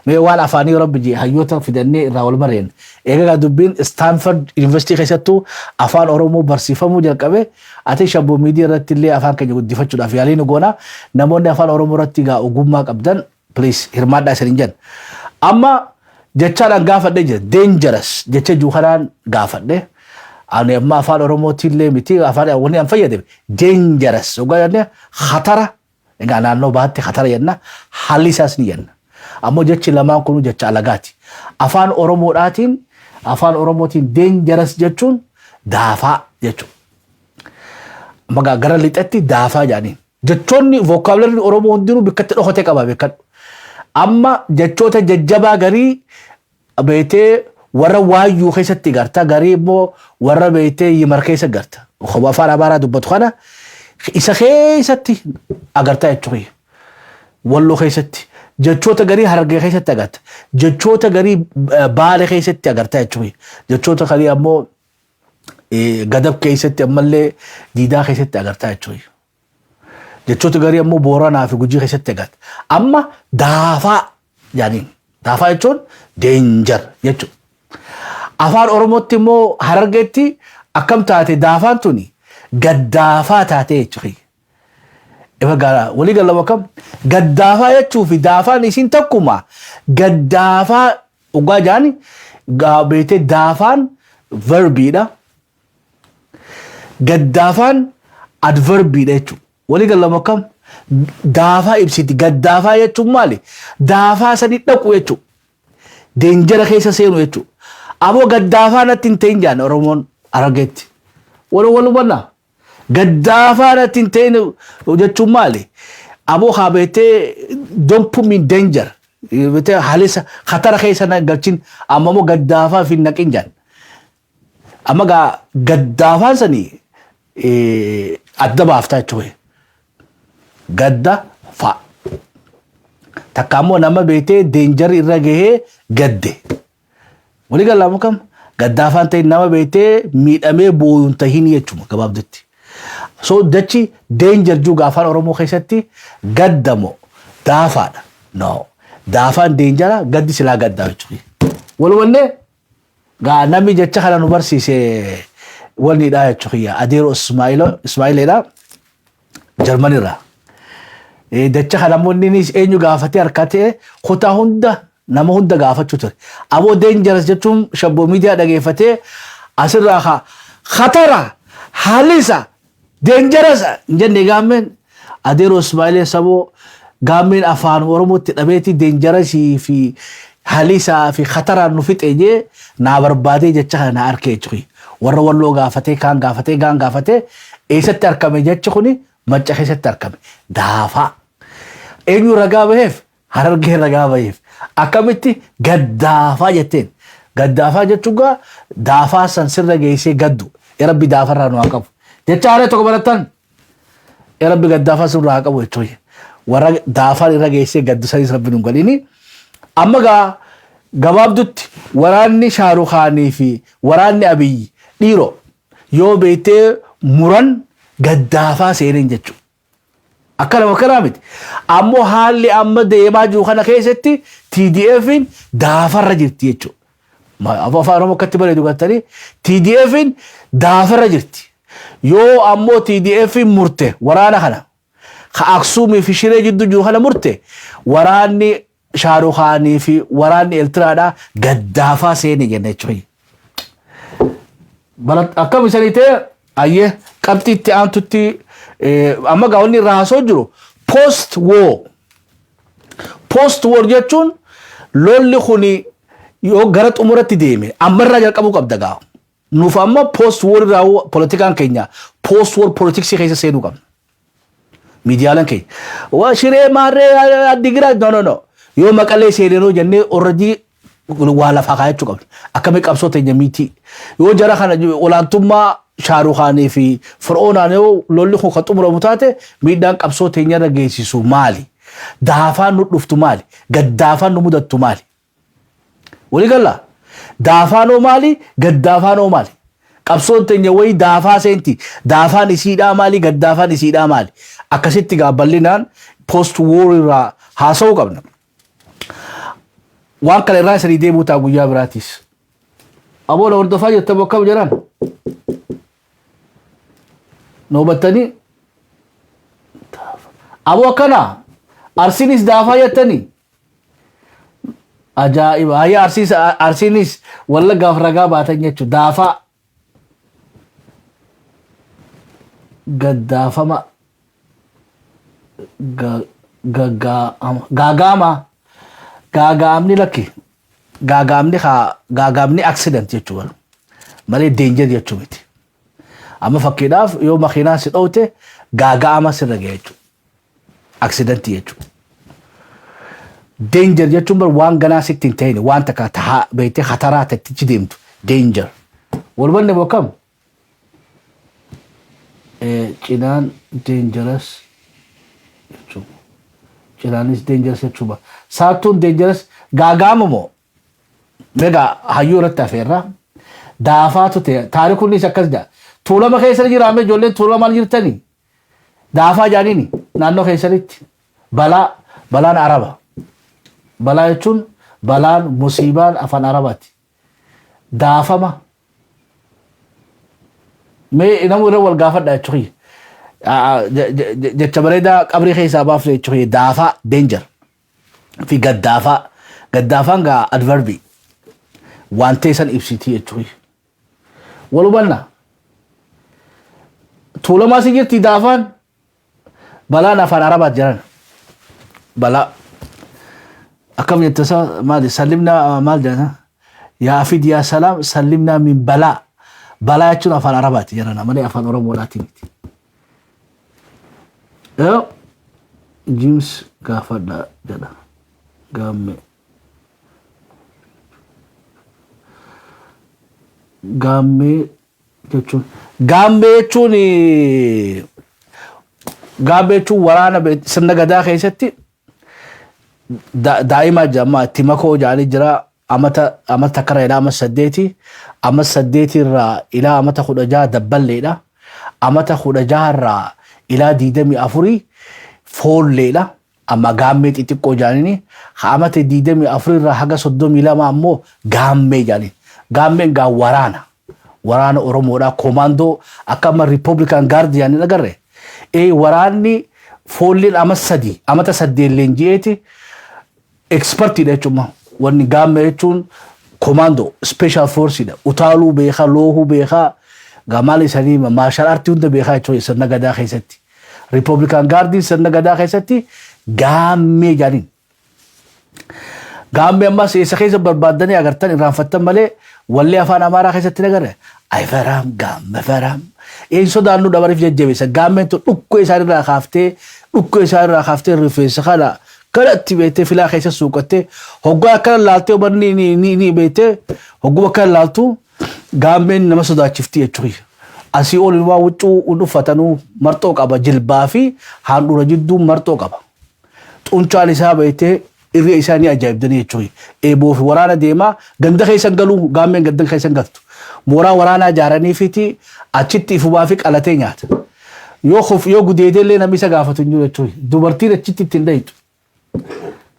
Mee waan afaanii Rabbi jee hayyoota fidannee irraa wal mareen. Egaa dubbiin Stanford University keessattuu afaan Oromoo barsiifamuu jalqabe, ati Shabboo Miidiyaa irratti illee afaan keenya guddifachuudhaaf yaalii nu goona. Namoonni afaan Oromoo irratti egaa ogummaa qabdan, please hirmaadhaa isin jenna. Amma jechaadhaan gaafadhe jira. Dangerous jecha jiru kanaan gaafadhe. Ani amma afaan Oromootillee miti, afaan wanni an fayyadame dangerous. Ogaa jennee hatara, egaa naannoo baatti hatara jenna, haalli isaas ni jenna. Ammoo jechi lamaan kun jecha alagaati. Afaan Oromoodhaatiin, afaan Oromootiin dangerous jechuun daafaa jechuudha. Magaa gara lixatti daafaa jedhaniin. Jechoonni vocabularyn Oromoo hundinuu bikkatti dhokatee qaba, beekadhu. Amma jechoota jajjabaa garii beetee warra Waayyuu keessatti garta, garii immoo warra beetee Yimar keessa garta. Afaan Amaaraa dubbatu kana isa keessatti agartaa jechuudha. Walloo keessatti jechoota garii Harargee keessatti agarta. Jechoota garii Baale keessatti agartaa jechuudha. Jechoota garii ammoo Gadab keessatti, ammallee Diidaa keessatti agartaa jechuudha. Jechoota garii ammoo Booranaa fi Gujii keessatti agarta. Amma daafaa jaaniin. Daafaa jechuun danger jechuudha. Afaan Oromootti immoo Harargeetti akkam taate daafaan tuni? Gaddaafaa taatee jechuudha. Ifa gaara walii gallama kam gaddaafaa jechuu fi daafaan isiin takkuma. Gaddaafaa dhugaa jaani beetee daafaan verbiidha. Gaddaafaan adverbiidha jechuudha. Walii gallama kam daafaa ibsiti. Gaddaafaa jechuun maali? Daafaa sadi dhaqu jechuudha. Danger keessa seenu jechuudha. Aboo gaddaafaa natti hin ta'in jaan Oromoon Harargeetti. Wal wal hubannaa? Gaddaafaa natti hin ta'in jechuun maali? Aboo haa beektee, don't put me in danger. Beektee haalisa khatara keessa na galchin, amma immoo gaddaafaa fi naqin jaan. Amma gaa gaddaafaan sanii adda baaftaa jechuudha. Gadda fa'a. Takka immoo nama beektee danger irra gahee gadde. Walii galaamu kam gaddaafaan ta'e nama beektee miidhamee booyuun tahin jechuudha gabaabdutti. So jechi danger juu afaan Oromoo keessatti gaddamo daafaadha. No. Daafaan dangera, gaddi silaa gaddaa jechuudha. Walumannee gaa namni jecha kana nu barsiise wannidha jechuudha. Adeero Ismaa'ileedha. Jarmanirraa. Jecha kana immoo innis eenyu gaafatee harkatee kutaa hunda nama hunda gaafachuu ture. Aboo dangerous jechuun shabboo miidiyaa dhageeffatee asirraa haa khatara haalisa dangerous hin jenne. Gaammeen adeeroo Ismaa'ilee saboo gaammeen afaan Oromootti dhabeetii dangerousii fi halisaa fi khataraan nu fixe jee naa barbaadee jecha kana naa arkee jechuudha. Warra Walloo gaafatee, kaan gaafatee, gaan gaafatee, eessatti argame jechi kuni? Macca keessatti argame. Daafaa. Eenyu ragaa baheef? Harargee ragaa baheef. Akkamitti gaddaafaa jetteen? Gaddaafaa jechuun gaa daafaa san sirra geessee gaddu. Ya Rabbi, daafarraa nu haa qabu. Jecha haaraa tokko barattan. Ya Rabbi, gaddaafaa sirraa haa qabu jechuudha. Warra daafaan irra geessee gaddu sanis Rabbi nu galini. Amma gaa gabaabdutti waraanni Shaarukaanii fi waraanni Abiyyi dhiiroo yoo beektee muran gaddaafaa seeneen jechuudha. Akkana akkanaa miti. Ammoo haalli amma deemaa jiru kana keessatti TDF'n daafarra jirti jechuudha. Afaan Oromoo akkatti bareedu gartanii, TDF'n daafarra jirti. Yoo ammoo TDF'n murte, waraana kana ka Aksuumii fi Shiree jidduu jiru kana murte, waraanni Shaarukaanii fi waraanni Eertiraadhaa gaddaafaa seene jenna jechuudha. Akkam isanii ta'e? Ayyee, qabxii itti aantutti amma gaa wanni irraa haasoo jiru post war. Post war jechuun lolli kuni yoo gara xumuratti deeme ammarraa jalqabuu qabda gaa. Nuuf amma post war irraa politikaan keenya post war politicsii keessa seenuu qabna. Miidiyaaleen keenya. Waa Shiree maarree Addigiraa, no, no, no. Yoo Maqalee seeneroo jennee already waa lafaa kaayachuu qabna. Akkamii qabsoo teenya miti. Yoo jara kana olaantummaa Shaarukaanii fi Fir'oonaan yoo lolli kun kan xumuramu taate, miidhaan qabsoo teenya irra geessisu maali? Daafaan nu dhuftu maali? Gaddaafaan nu mudattu maali? Walii gallaa? Daafaanoo maali? Gaddaafaanoo maali? Qabsoon teenya wayii daafaa seenti. Daafaan isiidhaa maali? Gaddaafaan isiidhaa maali? Akkasitti gaa bal'inaan post war irraa haasa'uu qabna. Waan kana irraa isanii deemuu ta'a guyyaa biraatiis. Aboo, na hordofaa jirtan, akkam jedhan? Na hubattanii? Aboo, akkana Arsiinis daafaa jettanii? Ajaa'iba! Hayya, Arsiis, Arsiinis Wallaggaaf ragaa baatan jechuudha. Daafaa. Gaddaafama. Gaggaa'ama. Gaagaama. Gaagaamni lakki. Gaagaamni haa gaagaamni accident jechuudha. Malee danger jechuu miti. Amma fakkiidhaaf yoo makiinaan si dhoowte gaaga'ama sirra ga'e jechuudha. Accidentii jechuudha. Danger jechuun bar waan ganaa sitti hin ta'in, waan takka tahaa beektee khataraa tattichi deemtu danger. Walubanne moo kam? Cinaan dangerous jechuudha. Cinaanis dangerous jechuudha. Saattuun dangerous gaagaama moo? Megaa hayyuu irratti hafeerra. Daafaatu ta'e taarikuunis akkas jedha. Tuulama keessa jiraame, ijoolleen Tuulama maal jirtanii? Daafaa jaaniini naannoo keessanitti balaa, balaan Araba. Balaa jechuun balaan, musiibaan afaan Arabaati. Daafama. Mee namu irra wal gaafadha jechuun jecha bareedaa qabrii keessaa baafne jechuun daafaa, danger, fi gaddaafaa. Gaddaafaan gaa adverbi waan ta'e san ibsitii jechuun. Wal hubanna. Tuulamaa si jirti daafaan, balaan afaan Arabaat jiran. Balaa. Akkam jette sa maali sallimnaa maal jedhan, yaa fid yaa salaam sallimnaa min balaa. Balaa jechuun afaan Arabaati jedhan malee afaan Oromoodhaati miti. Yoo James gaafadha jedha gaammee. Gaammee jechuun gaammee jechuun waraana sirna gadaa keessatti daa'imaa jedhama, itti makoo jedhanii jira. Amata takkarra ilaa ama 8, ama 8 irraa ilaa amata 16 dabballeedha, amata 16 irraa ilaa 24 foolleedha, amma gaammee xixiqqoo jedhanii. Amata 24 irraa haga 32 ammoo gaammee jedhanii. Gaammeen gaa waraana Oromoodha, koomaandoo akka amma Republican Guard jedhanii agarre. Ee, waraanni foolleen ama 3, amata 8 leenji'eeti expertiidha jechuudha. Wanni gaammee jechuun koomaandoo special forceidha. Utaaluu beekaa, loohuu beekaa, gaamaal isaanii martial artii hunda beekaa jechuudha sirna gadaa keessatti. Republican Guardiin sirna gadaa keessatti gaammee jedhaniin. Gaammee ammas eessa keessa barbaaddanii agartan irraanfattan malee wallee afaan Amaaraa keessatti nagarre. አይፈራም gaamme ፈራም. Een sodaannu dabariif jajjabeessa. Gaammeen tun dhukkoo isaanirraa kaaftee, dhukkoo isaanirraa kaaftee, rifeensa kana kanatti beektee filaa keessa suuqattee hoggaa akkana laaltee hubanni ni beektee hogguma akkana laaltu gaammeen nama sodaachifti jechuudha. Asii ol waa huccuu hin uffatanuu, marxoo qaba, jilbaa fi handhuura jidduu marxoo qaba. Xuncaan isaa beektee irree isaa ni ajaa'ibdanii jechuudha. Eeboo fi waraana deemaa ganda keessan galuu, gaammeen ganda keessan galtu. Mooraa waraanaa ijaaranii fiti achitti ifumaa fi qalatee nyaata. Yoo yoo gudeedee illee namni isa gaafatu hin jiru jechuudha. Dubartiin achitti ittiin dhayitu.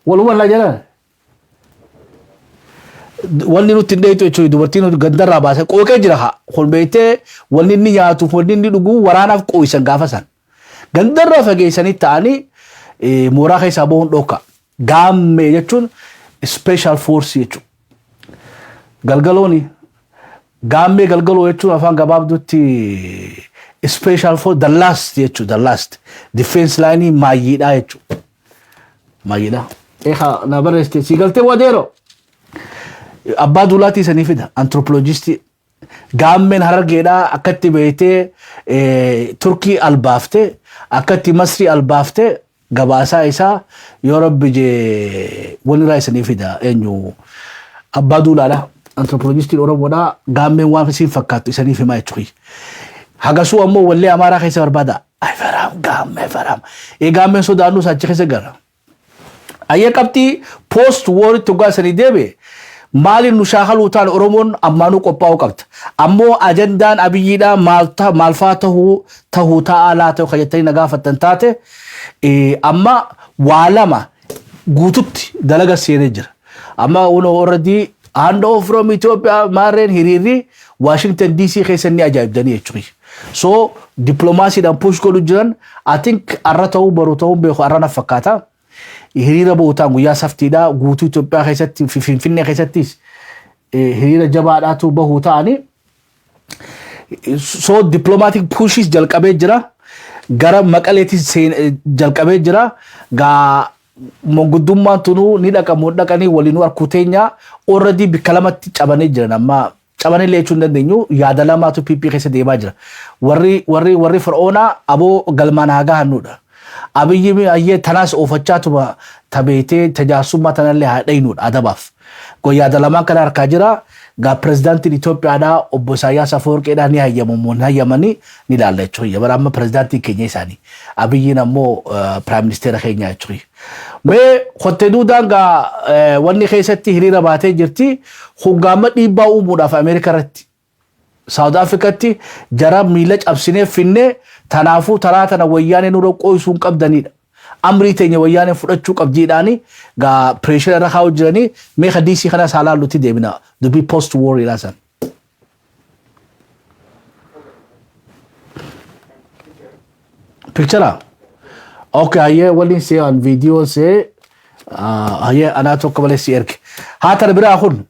Walumaa laa jedhan. Wanni nutti hin dhayitu jechuudha, dubartiin gandarraa baasee qooqee jira haa. Kun beektee wanni inni nyaatu, wanni inni dhugu waraanaaf qooysan gaafa san. Gandarraa fageessanii ta'anii mooraa keessaa bahuun dhooka. Gaammee jechuun special force jechuudha. Galgalooni gaammee, galgaloo jechuun afaan gabaabduutti special force, the last jechuudha, the last defense line maayyiidha jechuudha. Maayyiidha. Eegaa na barreessite si galtee wadeero. Abbaa duulaatii sanii fida anthropologistii. Gaammeen Harargeedhaa akkatti beektee Turkii albaaftee, akkatti Masrii albaaftee, gabaasaa isaa yoo rabbi jee wanni irraa isanii fida, eenyu, abbaa duulaadha. Anthropologistiin Oromoodhaa gaammeen waan isiin fakkaattu isaniif himaa jechuudha. Hagasuu ammoo wallee Amaaraa keessa barbaada. አይፈራም gaammee አይፈራም. Ee, gaammeen sodaannu achi keessa gara. Ayyee, qabxii post waritti hoggaa sanii deebi'e, maaliin nu shaakaluu ta'an Oromoon ammaanuu qophaa'uu qabda. Ammoo ajandaan Abiyyiidhaa maal faa tahuu ta'aa laa ta'u kan jettanii na gaafattan taate, amma waa lama guututti dalaga seenee jira. Amma already hand off from Ethiopia maarreen hiriirri Washington DC keessa ni ajaa'ibdanii jechuudha. So dippiloomaasiidhaan push godhu jiran. I think arra ta'uu baru ta'uu beeku, arra na fakkaata. Hiriira bootaan guyyaa saftiidha guutuu Itoophiyaa keessatti fi Finfinnee keessattis hiriira jabaadhaatu bahuu ta'anii. So diplomatic pushis jalqabee jira. Gara Maqaleetis jalqabee jira. Gaa manguddummaan tunuu ni dhaqamu, dhaqanii waliinuu harkuu teenya. Already bikka lamatti cabanii jiran, amma cabanii illee jechuu hin dandeenyu, yaada lamaatu PP keessa deemaa jira. Warri Fir'oonaa aboo galmaan haa gahannuudha. Abiyyi ayyee tanaas oofachaa tuma tabeetee tajaarsummaa tanallee haa dhaynuudha adabaaf. Yaada lamaan kana harkaa jira. Gaa pirezidaantiin Itoophiyaadhaa obbo Isaayyaas Afawarqeedhaa ni hayyamu, hin hayyamanii ni ilaalla jechuudha. Bara amma pirezidaantiin keenya isaanii. Abiyyiin ammoo prime ministeera keenya jechuudha. Mee kottee duudaan gaa wanni keessatti hiriira baatee jirti. Hoggaama dhiibbaa uumuudhaaf Ameerikaa irratti. Saawud Afrikatti jara miila cabsinee finnee, tanaafuu taraa tana wayyaanee nurra qo'isuu hin qabdanidha. Amrii teenya wayyaanee fudhachuu qabdiidhaani gaa pressure irra kaa'u jiranii. Mee ka DC kana saalaallutti deemina, dubbii post war san. Picture? Okay, hayyee, waliin see an viidiyoo see, hayyee, anaa tokko malee si erge. Haa, tana biraa kun.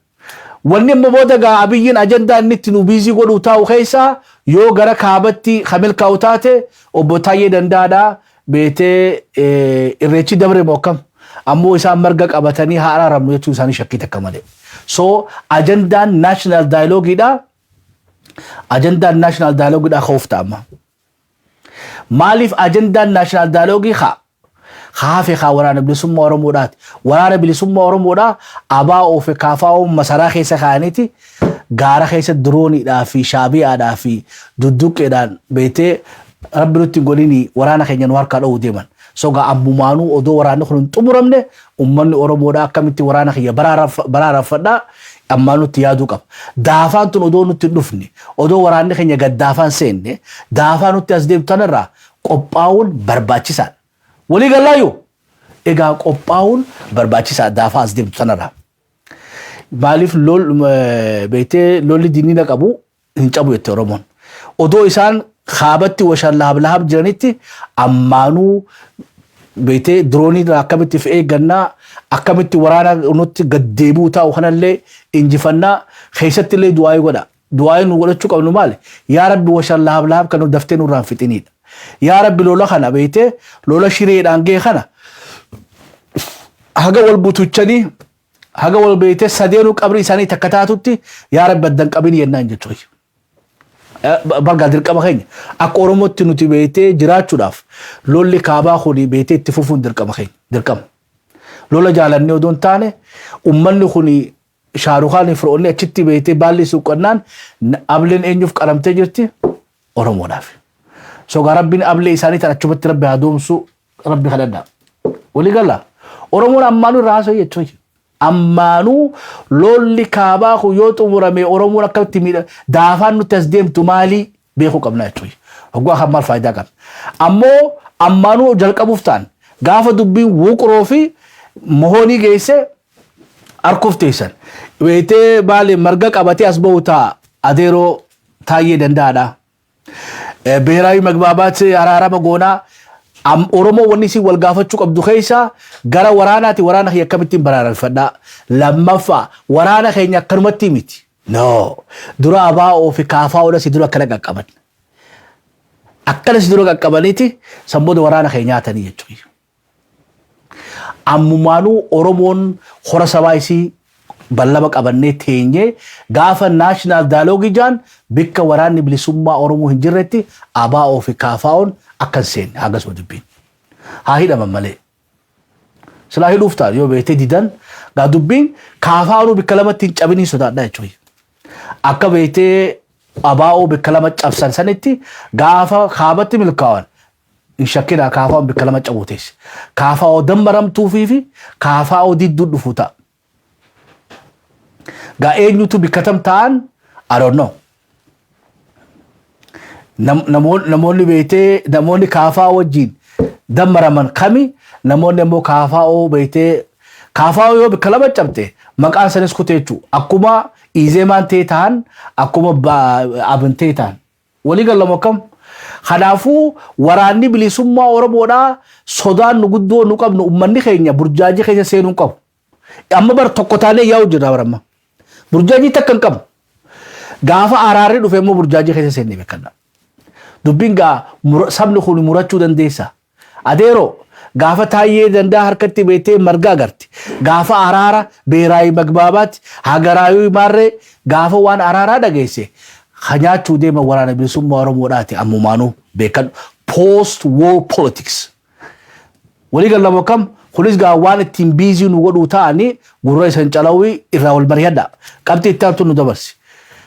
Wanni amma booda gaa Abiyyiin ajandaa inni itti nu busy godhuu taa'u keessaa, yoo gara kaabatti kamilkaa'u taate, obbo Taayyee Danda'aadhaa beetee irreechi dabre moo akkam, ammoo isaan marga qabatanii haa araaramnu jechuun isaanii shakkii takka malee. So ajandaan national dialogueidha. Ajandaan national dialogueidha ka'uuf ta'ama. Maaliif ajandaan national dialogue haa? Haafe haa waraana bilisummaa Oromoodhaati. Waraana bilisummaa Oromoodhaa ABO fi KFO masaraa keessa kaa'aniiti gaara keessa dirooniidhaa fi shaabiyaadhaa fi dudduqqeedhaan beetee rabbi nutti hin godhini waraana keenya nu harkaa dha'uu deeman. So gaa ammumaanuu odoo waraanni kun hin xumuramne uummanni Oromoodhaa akkamitti waraana kiyya baraareffadhaa ammaa nutti yaaduu qaba. Daafaan tun odoo nutti hin dhufne, odoo waraanni keenya gaddaafaan seenne, daafaa nutti as deemtu tanarraa qophaa'uun barbaachisaadha. Walii gallaayyuu, egaa qophaa'uun barbaachisaa daafaa as deemtu sanarraa. Maaliif lol beektee lolli diinina qabu hin cabu jette Oromoon. Odoo isaan kaabatti washaan lahab lahab jiranitti ammaanuu beektee diroonii akkamitti of eeggannaa, akkamitti waraana nutti gaddeebi'uu taa'u kanallee injifannaa keessatti illee du'aayii godha. Du'aayii nu godhachuu qabnu maali? Yaa Rabbi, washaan lahab lahab kan daftee nurraan fixiniidha. Yaa Rabbi, lola kana beektee lola shireedhaan ga'e kana haga wal butuchanii, haga wal beektee sadeenuu qabrii isaanii takka taatutti, yaa Rabbi, addan qabin jennaan jechuudha. Bargaa dirqama keenya akka Oromootti nuti beektee jiraachuudhaaf lolli kaabaa kun beektee itti fufuun dirqama keenya, dirqama. Lola jaalannee odoo hin taane, uummanni kun Shaarukaan firoonni achitti beektee baalli suuqannaan ableen eenyuuf qaramtee jirti? Oromoodhaaf. Sogaa Rabbiin ablee isaanii tan achumatti Rabbi haa doomsu, Rabbi kadhadha. Walii gala. Oromoon ammaanuu irraa haasa'u jechuudha. Ammaanuu lolli kaabaa kun yoo xumurame Oromoon akkamitti miidha, daafaan nutti as deemtu maalii beekuu qabna jechuudha. Hoggaa kan maal faayidaa qabna? Ammoo ammaanuu jalqabuuf ta'an gaafa dubbiin Wuqroo fi Mohoonii geesse harkuuf teessan. Beektee maali marga qabatee as bahu ta'a adeeroo Taayyee Danda'aadha. ብሔራዊ መግባባት araarama goonaa. Oromoo wanni isin wal gaafachuu qabdu keessa gara waraanaati, waraana kiyya akkamittiin baraareffadhaa? Lammaffaa, waraana keenya akkanumatti miti. No. Dura ABO fi KFO si dura akkana qaqqaban. Akkana si dura qaqqabaniiti san booda waraana keenya nyaatanii jechuudha. Ammumaanuu Oromoon hora sabaa isii ballama qabannee teenyee gaafa national dialogue jaan bikka waraanni bilisummaa Oromoo hin jirretti ABO fi KFO'n akka hin seenne hagasuma dubbiin. Haa hidhaman malee. Silaa hidhuuf ta'a yoo beektee didan, gaa dubbiin KFO'nuu bikka lamatti hin cabinii sodaadha jechuudha. Akka beektee ABO bikka lama cabsan sanitti gaafa kaabatti milkaa'an hin shakkinaa, KFO'n bikka lama cabuu teesse. KFO dammaramtuufii fi KFO didduu dhufu ta'a. Gaa eenyutu bikka tam ta'an, I don't know. Namoonni beektee namoonni KFO wajjin dammaraman kami, namoonni immoo KFO beektee KFO yoo bikka lama cabte maqaan sanis kutee jechuudha. Akkuma Izeemaan ta'e ta'an, akkuma Abintee ta'an. Walii gallamu akkam? Kanaafuu waraanni bilisummaa Oromoodhaa sodaan nu guddoo nu qabnu uummanni keenya burjaajii keessa seenuu hin qabu. Amma bar tokko taanee yaa'u jirra baramma. Burjaajii takka hin qabu. Gaafa araarri dhufe immoo burjaajii keessa seennee beekanna. Dubbiin gaa sabni kun murachuu dandeessa. Adeeroo, gaafa Taayyee Danda'a harkatti beektee marga agarti. Gaafa araara ብሔራዊ መግባባት ሀገራዊ maarree gaafa waan araaraa dhageesse ka nyaachuu deema waraana bilisummaa Oromoodhaati ammumaanuu beekadhu. Post war politics. Walii gallamu akkam? Kunis gaa waan ittiin busy nu godhuu ta'anii gurra isan calawii irraa wal mari'adha. Qabxii itti aantu nu dabarsi.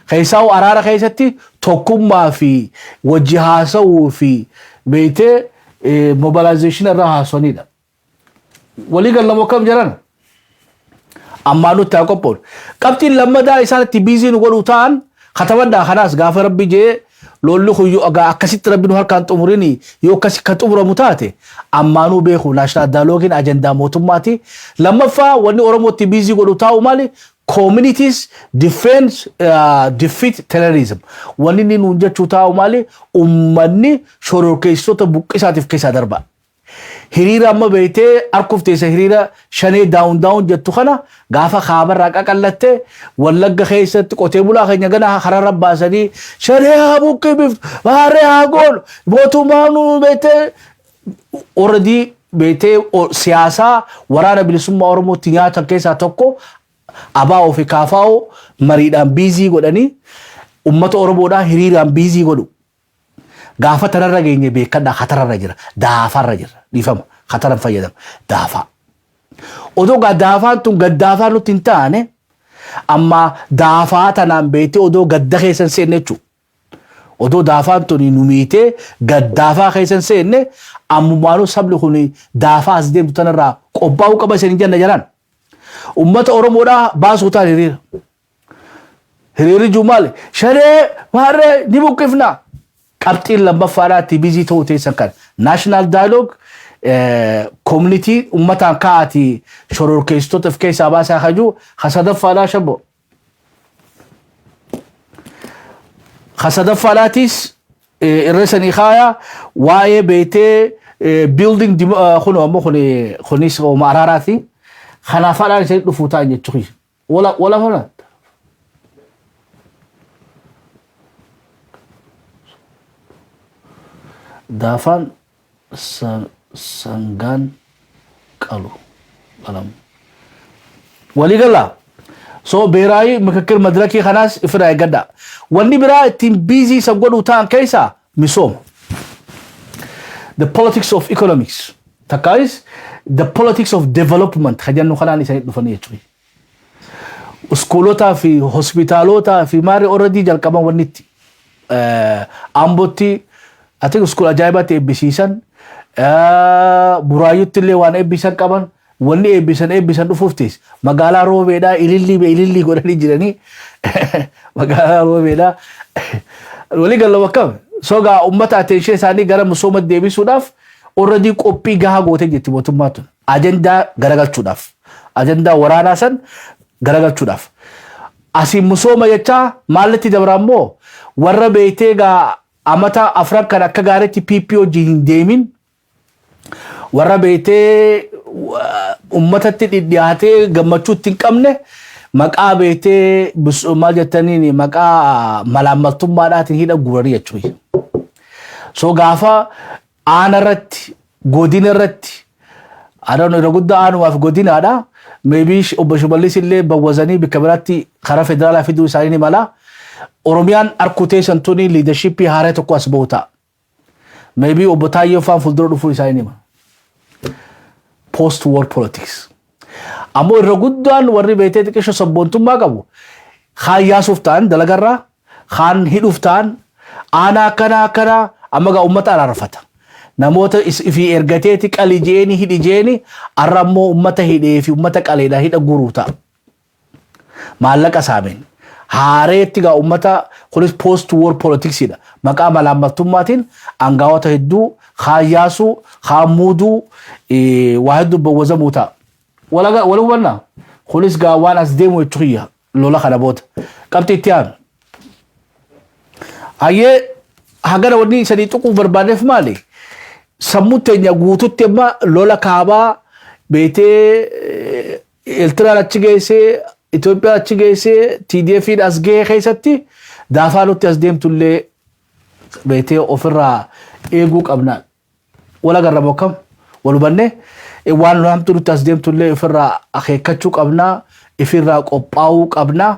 Keessaa'u araara keessatti tokkummaa fi wajji haasa'uu fi beektee mobilization irraa haasa'anidha. Walii gallamu akkam jedhan? Ammaa nutti haa qophoon. Qabxiin lammadaa isaan itti busy nu godhuu ta'an katabadhaa. Kanaas gaafa Rabbi jee lolli kun yoo akkasitti Rabbi nu harkaan xumurini, yoo akkasi kan xumuramu taate, ammaanuu beeku national dialogueiin ajandaa mootummaati. Lammaffaa, wanni Oromootti busy godhu taa'u maali? Communities defense defeat terrorism. Wanni inni nuun jechuu taa'u maali? Ummanni shororkeessitoota buqqisaatiif keessaa darba. Hiriira amma beeytee harkuuf teessa hiriira shanee daawun daawun jettu kana gaafa kaabarraa qaqallatte Wallagga keessatti qotee bulaa keenya gana kararra baasanii shanee haa buqqiftu, baaree haa goonu, mootummaa nu beeytee already beeytee siyaasaa waraana bilisummaa Oromootti nyaatan keessaa tokko ABO fi KFO mariidhaan busy godhanii ummata Oromoodhaa hiriiraan busy godhu. Gaafa tanarra geenye beekadhaa, katararra jira. Daafarra jira. Dhiifama. Kataran fayyadama. Daafaa. Odoo gaa daafaan tun gaddaafaa nutti hin taane, amma daafaa tanaan beektee odoo gadda keessa hin seenne jechuudha. Odoo daafaan tun nu miitee gaddaafaa keessa hin seenne, ammumaanuu sabni kun daafaa as deemtu tanarraa qophaa'uu qaba isin jenna jalaan. Ummata Oromoodhaa baasuu ta'an hiriira. Hiriirri jiru maali? Shanee maarree ni buqqifna. Qabxiin lammaffaadhaatti busy ta'uu teessan kan. National dialogue, community ummataan ka'aati shororkeessitoota of keessaa baasaa kajuu ka sadaffaadhaa shabbo. Ka sadaffaadhaatis irra sanii kaaya waa'ee beetee building kun ammoo kunis hooma araaraati. Kanaafaadhaan isin dhufuu ta'an jechuudha. Wala wala wala. Daafaan sangaan qalu qalamu. Walii galaa. So beeraayii mikikir madirakii kanaas ifirraa eeggadha. Wanni biraa ittiin busy isa godhu ta'an keessaa misooma. The politics of economics. Takkaayis the politics of development kan jennu kanaan isanii dhufanii jechuudha. Iskuulotaa fi hospitaalotaa fi maarri already jalqaban wanni itti. Ambootti ati iskuul ajaa'ibaatti eebbisiisan, Buraayyutti illee waan eebbisan qaban, wanni eebbisan eebbisan dhufuuf tees magaalaa Roobeedhaa ilillii be ilillii godhanii jiranii magaalaa Roobeedhaa walii galla bakkam. So gaa uummata attention isaanii gara misooma deebisuudhaaf already qophii gahaa gootee jirti mootummaa tun, ajandaa garagalchuudhaaf, ajandaa waraanaa san garagalchuudhaaf. Asiin misooma jechaa maalitti dabra immoo warra beektee gaa amata 4 kan akka gaariitti PP wajjin hin deemin, warra beektee ummatatti dhidhiyaatee gammachuu itti hin qabne, maqaa beektee maal jettaniin maqaa malaammaltummaadhaatiin hidha guuranii jechuudha. So gaafa aana irratti, godina irratti, aadaan irra guddaa aanumaaf godinaadha. Maybe obbo Shimallis illee bawwazanii bakka biraatti karaa federaalaa fiduu isaanii ni mala. Oromiyaan arkutee san tuni leadershipii haaraa tokko as bahu ta'a. Maybe obbo Taayyee faan fuuldura dhufuu isaanii ni mala. Post war politics. Ammoo irra guddaan warri beektee xiqqisho sabboontummaa qabu kaan yaasuuf ta'an dalagarraa, kaan hidhuuf ta'an, aanaa akkanaa akkanaa amma gaa uummata araarfata. Namoota ifii ergateeti qali jeeni hidhi jeeni, arra ammoo uummata hidhee fi uummata qaleedha hidha guruu ta'a. Maallaqa saameen. Haareetti gaa uummata kunis post war politicsidha. Maqaa malaammaltummaatiin aangawoota hedduu kaan yaasuu, kaan muuduu, waa hedduu bawwazamuu ta'a. Wal hubannaa? Kunis gaa waan as deemu jechuu kiyya lola kana booda. Qabxii itti aanu. Hayyee, hagana wanni sanii tuquuf barbaadeef maali? Sammuu teenya guututti amma lola kaabaa beetee Eertiraan achi geessee, Itoophiyaan achi geessee, TDF as gahee keessatti daafaa nutti as deemtullee beetee ofirraa eeguu qabna. Wal agarra bokkam wal hubannee waan hamtuu nutti as deemtullee ofirraa akeekkachuu qabna, ifirraa qophaa'uu qabna.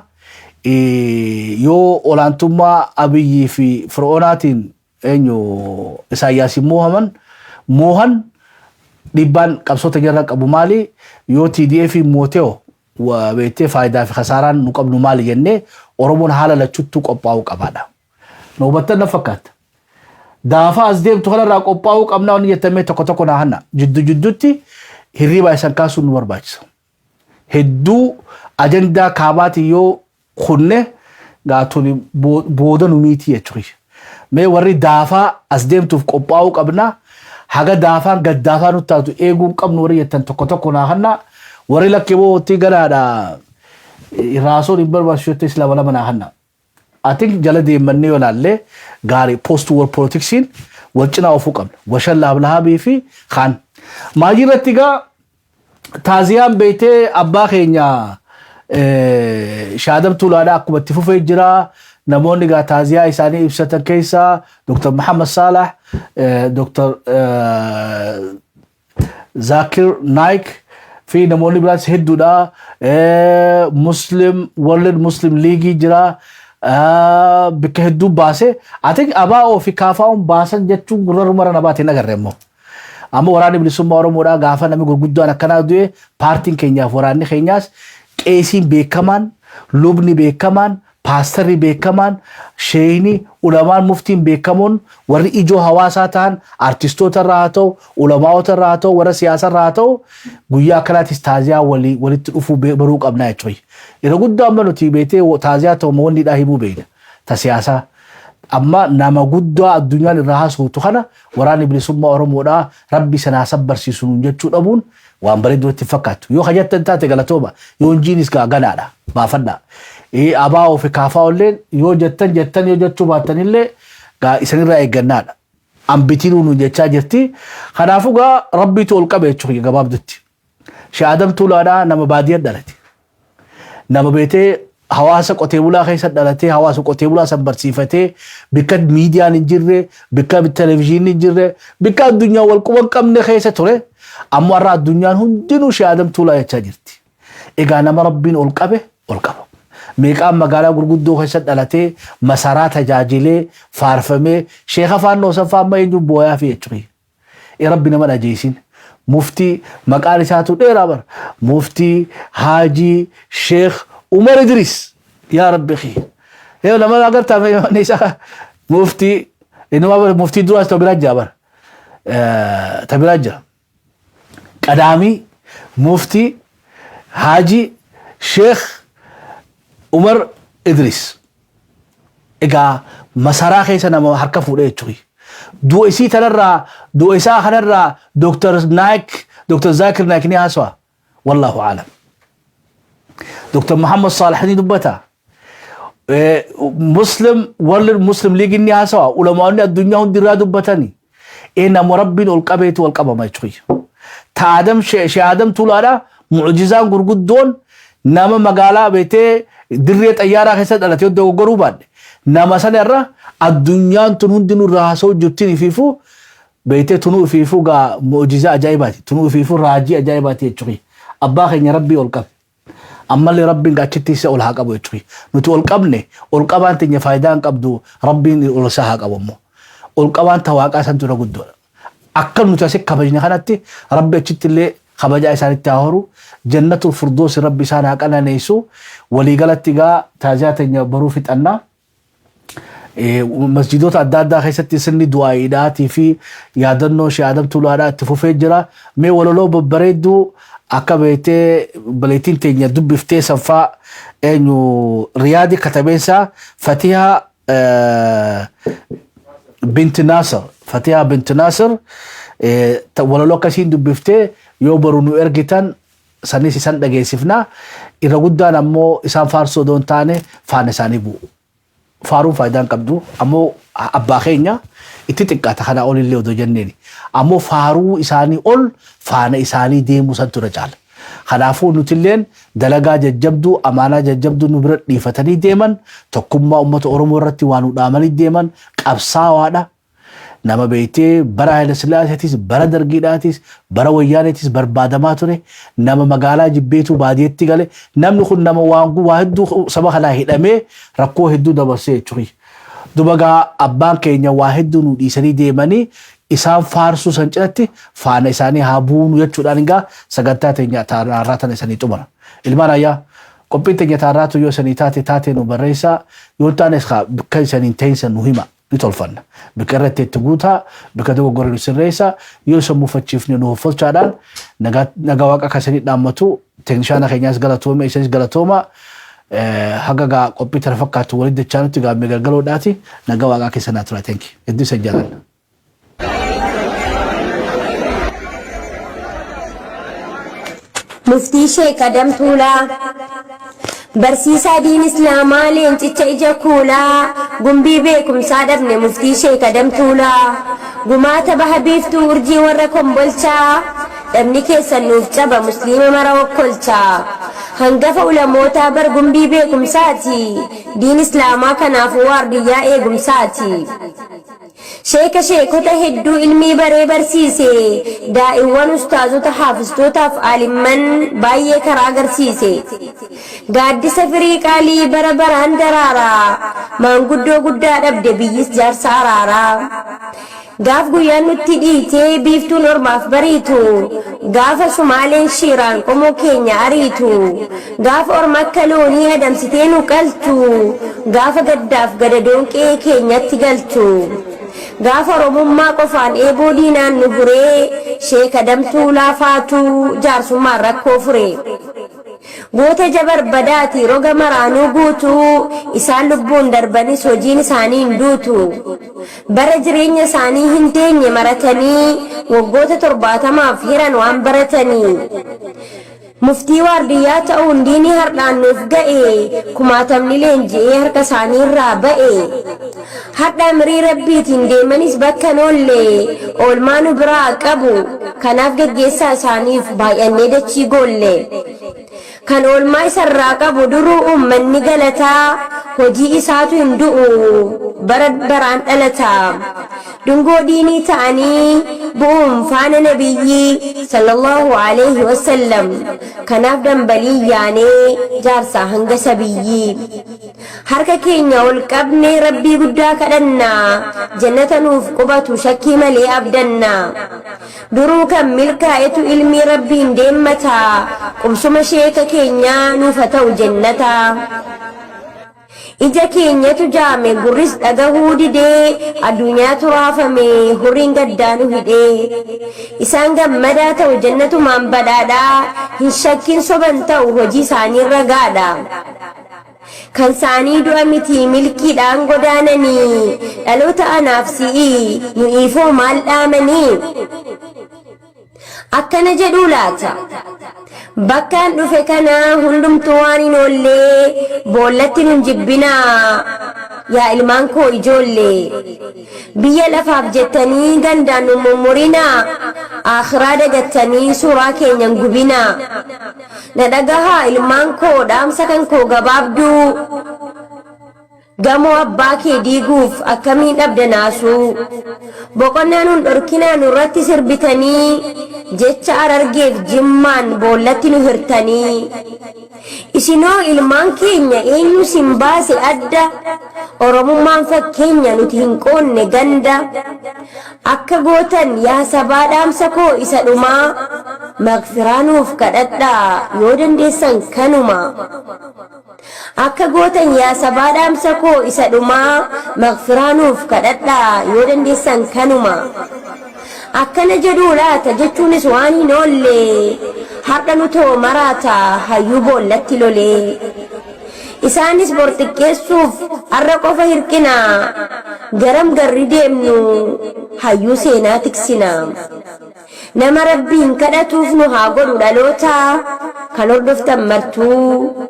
Yoo olaantummaa Abiyyii fi Fir'oonaatiin eenyu Isaayyaasiin moohaman moohan, dhiibbaan qabsoota jarra qabu maali? Yoo TDF mooteo beektee faayidaa fi kasaaraan nu qabnu maali jennee Oromoon haala lachuttuu qophaa'uu qabaadha. Nu hubattan na fakkaata. Daafaa as deemtu kanarraa qophaa'uu qabnaa wanni jettamee tokko tokko naa hanna. Jiddu jidduutti hirriibaa isan kaasuun nu barbaachisa. Hedduu ajandaa kaabaatiin yoo kunne gaatuni booda nu miitii jechuudha. Mee warri daafaa as deemtuuf qophaa'uu qabna. Haga daafaan gad daafaa nutti taatu eeguu hin qabnu warri jettan tokko tokko naa hanna. Warri lakkee bootti ganaadha. Raasuun hin barbaachisu jettee silaa lama naa hanna. I think jala deemannee yoo laallee gaarii, post war politicsiin wal cinaa oofuu qabna. Washan laablahabii fi kaan. Maajii irratti egaa taaziyaan beektee abbaa keenya Sheikh Adam Tuulaadhaa akkuma itti fufee jira. Namoonni egaa taaziyaa isaanii ibsatan keessaa Dr. Muhammad Salah, Dr. Zakir Naik fi namoonni biraas hedduudha. Muslim World Muslim League jira. Bakka hedduu baase. I think ABO fi KFO'n baasan jechuun gurra mara na baate hin agarre immoo. Amma Waraanni Bilisummaa Oromoodhaa gaafa namni gurguddaan akkanaa du'e, paartiin keenyaaf waraanni keenyaas qeesiin beekamaan, lubni beekamaan, paastarri beekamaan, sheeyni, ulamaan, muftiin beekamoon, warri ijoo hawaasaa ta'an, artistoota irraa haa ta'u, ulamaa'ota irraa haa ta'u, warra siyaasaa irraa haa ta'u, guyyaa akkanaatis taaziyaa walitti dhufuu baruu qabna jechuudha. Yeroo guddaa amma nuti beetee taaziyaa ta'u wanni dhaa himuu beekna ta siyaasaa. Amma nama guddaa addunyaan irraa haasoftu kana Waraanni Bilisummaa Oromoodhaa rabbi sanaa sabbarsiisu nuun jechuu dhabuun waan bareedu natti fakkaattu. Yoo hajattan taate galatooma, yoo injiinis gaa ganaadha baafadhaa. ABO fi KFO illee yoo jettan jettan, yoo jechuu baattan illee gaa isanirraa eeggannaadha. Ambitiin nuun jechaa jirti. Kanaafuu gaa rabbiitu ol qabe jechuudha gabaabdutti. Sheikh Adam Tuulaadhaa nama baadiyyaa dhalate. Nama beetee hawaasa qotee bulaa keessa dhalatee, hawaasa qotee bulaa san barsiifatee, bikka miidiyaan hin jirre, bikka televizyiinni hin jirre, bikka addunyaa wal quba hin qabne keessa ture. Ammoo har'a addunyaan hundinuu Sheikh Adam Tuulaa jechaa jirti. Egaa nama rabbiin ol qabe ol qaba. Meeqaan magaalaa gurguddoo keessa dhalatee, masaraa tajaajilee, faarfamee, sheeka faannoo sanfaa amma eenyu booyaa fi jechuudha. Ee rabbi nama dhajeessin. Muftii maqaan isaatu dheeraa bara. Muftii Haajii Sheekh Umar Idris. Yaa rabbi kiyya. Ee nama agartaa mee isaa muftii inuma muftii duraas ta biraa jira bara. Ta biraa jira. Qadaamii Muftii Haajii Sheekh Umar Idris. Egaa masaraa keessa nama harka fuudhee jechuudha. Du'a isii tanarraa, du'a isaa kanarraa Dr. Naik, Dr. Zakir Naik ni haasawa. Wallahu aalam. Dr. Muhammad Salih ni dubbata. Muslim World Muslim League ni haasawa. Ulamaonni addunyaa hundi irraa dubbatani. Ee nama rabbiin ol qabeetu ol qabama jechuudha. Ta Adam Shee Adam Tuulaadha, mu'jizaan gurguddoon nama magaalaa beetee dirree xayyaaraa keessa dhalate yoo dogoggoruu baadhe, nama sana irra addunyaan tun hundinuu irraa haasa'u jirtiin ifiifuu beetee tunuu ifiifuu gaa mu'jizaa ajaa'ibaati, tunuu ifiifuu raajii ajaa'ibaati jechuudha. Abbaa keenya rabbii ol qabe. Ammallee rabbiin achitti isa ol haa qabu jechuudha. Nuti ol qabne, ol qabaan teenya faayidaa hin qabdu, rabbiin ol isaa haa qabu immoo. Ol qabaan ta waaqaa santu irra guddoodha. Akka nuti asi kabajne kanatti rabbi achitti illee kabajaa isaanitti haa horu. Jannatul Furdoosi rabbi isaan haa qananeessu. Waliigalatti egaa taaziyaa teenya baruu fixannaa. Masjiidota adda addaa keessatti sirni du'aa'iidhaatii fi yaadannoo Sheekh Adam Tuulaadhaa itti fufee jira. Mee walaloo babbareedduu akka beektee baleettiin teenya dubbiftee sanfaa eenyu Riyaadi katabeensaa Fatihaa binti Naasir, Fatihaa binti Naasir, walaloo akkasiin dubbiftee yoo boru nu ergitan sanis isan dhageessifna. Irra guddaan ammoo isaan faarsuu odoo hin taane faana isaanii bu'u. Faaruun faayidaa hin qabdu, ammoo abbaa keenya itti xiqqaata kanaa ol illee odoo jenneeni. Ammoo faaruu isaanii ol faana isaanii deemuu santu irra caala. Kanaafuu nutilleen dalagaa jajjabduu, amaanaa jajjabduu nu bira dhiifatanii deeman, tokkummaa uummata Oromoo irratti waa nu dhaamanii deeman, qabsaawaadha. Nama beektee bara Haayila Sillaaseetis, bara Dargiidhaatis, bara Wayyaaneetis barbaadamaa ture. Nama magaalaa jibbeetuu baadiyyatti gale. Namni kun nama waan waa hedduu saba kanaa hidhamee rakkoo hedduu dabarsee jechuudha. Duba gaa abbaan keenya waa hedduu nu dhiisanii deemanii, isaan faarsuu san cinatti faana isaanii haa buunu jechuudhaan egaa sagantaa teenya taarraa tana isanii xumura. Ilmaan ayyaa, qophiin teenya taarraatu yoo isanii taate taatee nu barreessaa, yoo taanes kaa bakka isanii hin ta'in nu hima, ni tolfanna. Bakka irratti itti guutaa, bakka dogoggora nu sirreessa, yoo isa mufachiifne nu hoffolchaadhaan nagaa waaqa akkasanii dhaammatu. Teeknishaana keenyaas galatoome, isanis galatooma. Haga gaa qophii tana fakkaatu walitti dachaanutti gaammee galgaloodhaati nagaa waaqaa keessa naa tura. Thank you. Hedduu isin jaalanna. Muftii Sheek Adam Tuulaa. Barsiisaa diin Islaamaa leencicha ija kuulaa, gumbii beekumsaa dhabne muftii Sheek Adam Tuulaa. Gumaata baha biiftuu urjii warra Kombolchaa, dhabni keessan nuuf caba musliima mara hokkolchaa. Hangafa ulamootaa bar gumbii beekumsaati, diin Islaamaa kanaafuu waardiyyaa eegumsaati. Sheeka sheekota hedduu ilmii baree barsiise, daa'iwwan, ustaazota, haafiztootaaf aalimman baay'ee karaa agarsiise. Gaaddisa firii qaalii bara baraan daraara, maanguddoo guddaa dhabde biyyis jaarsa araaraa. Gaaf guyyaan nutti dhiitee biiftuun ormaaf bariitu, gaafa Sumaaleen shiiraan qomoo keenya ariitu, gaafa orma akka loonii adamsitee nu qaltu, gaafa gaddaaf gadadoon qe'ee keenyatti galtu, gaafa Oromummaa qofaan eeboo diinaan nu guree, Sheek Adam Tuulaa faatu jaarsummaan rakkoo fure. Goota ija barbadaati roga maraanuu guutu, isaan lubbuun darbanis hojiin isaanii hin duutu. Bara jireenya isaanii hin teenye maratanii, waggoota 70f hiran waan baratanii. Muftii waardiyyaa ta'uun diinii hardhaan nuuf ga'e, kumaatamni leenji'ee harka isaanii irraa ba'e. Hardha amirii Rabbiitiin deemanis bakka hin oolle, oolmaa nu biraa qabu, kanaaf geggeessaa isaaniif baay'annee dachii goolle. Kan oolmaa isarraa qabu duruu uummanni galataa, hojii isaatu hin du'u bara baraan dhalata. Dungoo diinii ta'anii bu'uun faana nabiyyii sallallahu alaihi wasallam, kanaaf dambaliin yaanee jaarsaa hanga sabiyyii. Harka keenya ol qabnee Rabbii guddaa kadhanna, jannata nuuf qubatu shakkii malee abdanna. Duruu kan milkaa'etu ilmii Rabbiin deemmata, qubsuma sheeka keenyaa nuuf haa ta'u jennata. Ija keenyatu jaame gurris dhagahuu didee, addunyaatu raafame hurriin gaddaa nu hidhee. Isaan gammadaa ta'u jannatumaan badhaadhaa, hin shakkin soban ta'u hojii isaanii ragaadha. Kan saanii du'a miti milkiidhaan godaananii, dhaloota anaaf si'ii nu'iifoo maal dhaamanii? Akkana jedhuu laata? Bakkaan dhufe kana hundumtuu waan hin oollee, boollatti nun jibbinaa yaa ilmaan koo ijoollee. Biyya lafaaf jettanii gandaan nun mummurinaa, aakhiraa dagattanii suuraa keenya hin gubinaa. Na dhagahaa ilmaan koo dhaamsa kan koo gabaabduu. Gamoo abbaa kee diiguuf akkamiin dhabda naasuu. Boqonnaa nun dhorkinaa nurratti sirbitanii, jecha Harargeef Jimmaan boollatti nu hirtanii. Isinoo ilmaan keenya eenyu sin baase adda, Oromummaan fakkeenya nuti hin qoonne ganda. Akka gootan yaa sabaa dhaamsa koo isa dhumaa, maghfiraa nuuf kadhadhaa yoo dandeessan kanuma. Akka gootan yaa sabaa dhaamsa koo isa dhumaa, maghfiraa nuuf kadhadhaa yoo dandeessan kanuma. Akkana jedhuu laata jechuunis waan hin oolle, hardha nutoo maraata hayyuu boollatti lolee. Isaanis bor xiqqeessuuf har'a qofa hirqina, garam garri deemnu hayyuu seenaa tiksina. Nama Rabbiin kadhatuuf nu haa godhu dhaloota kan hordoftan martuu.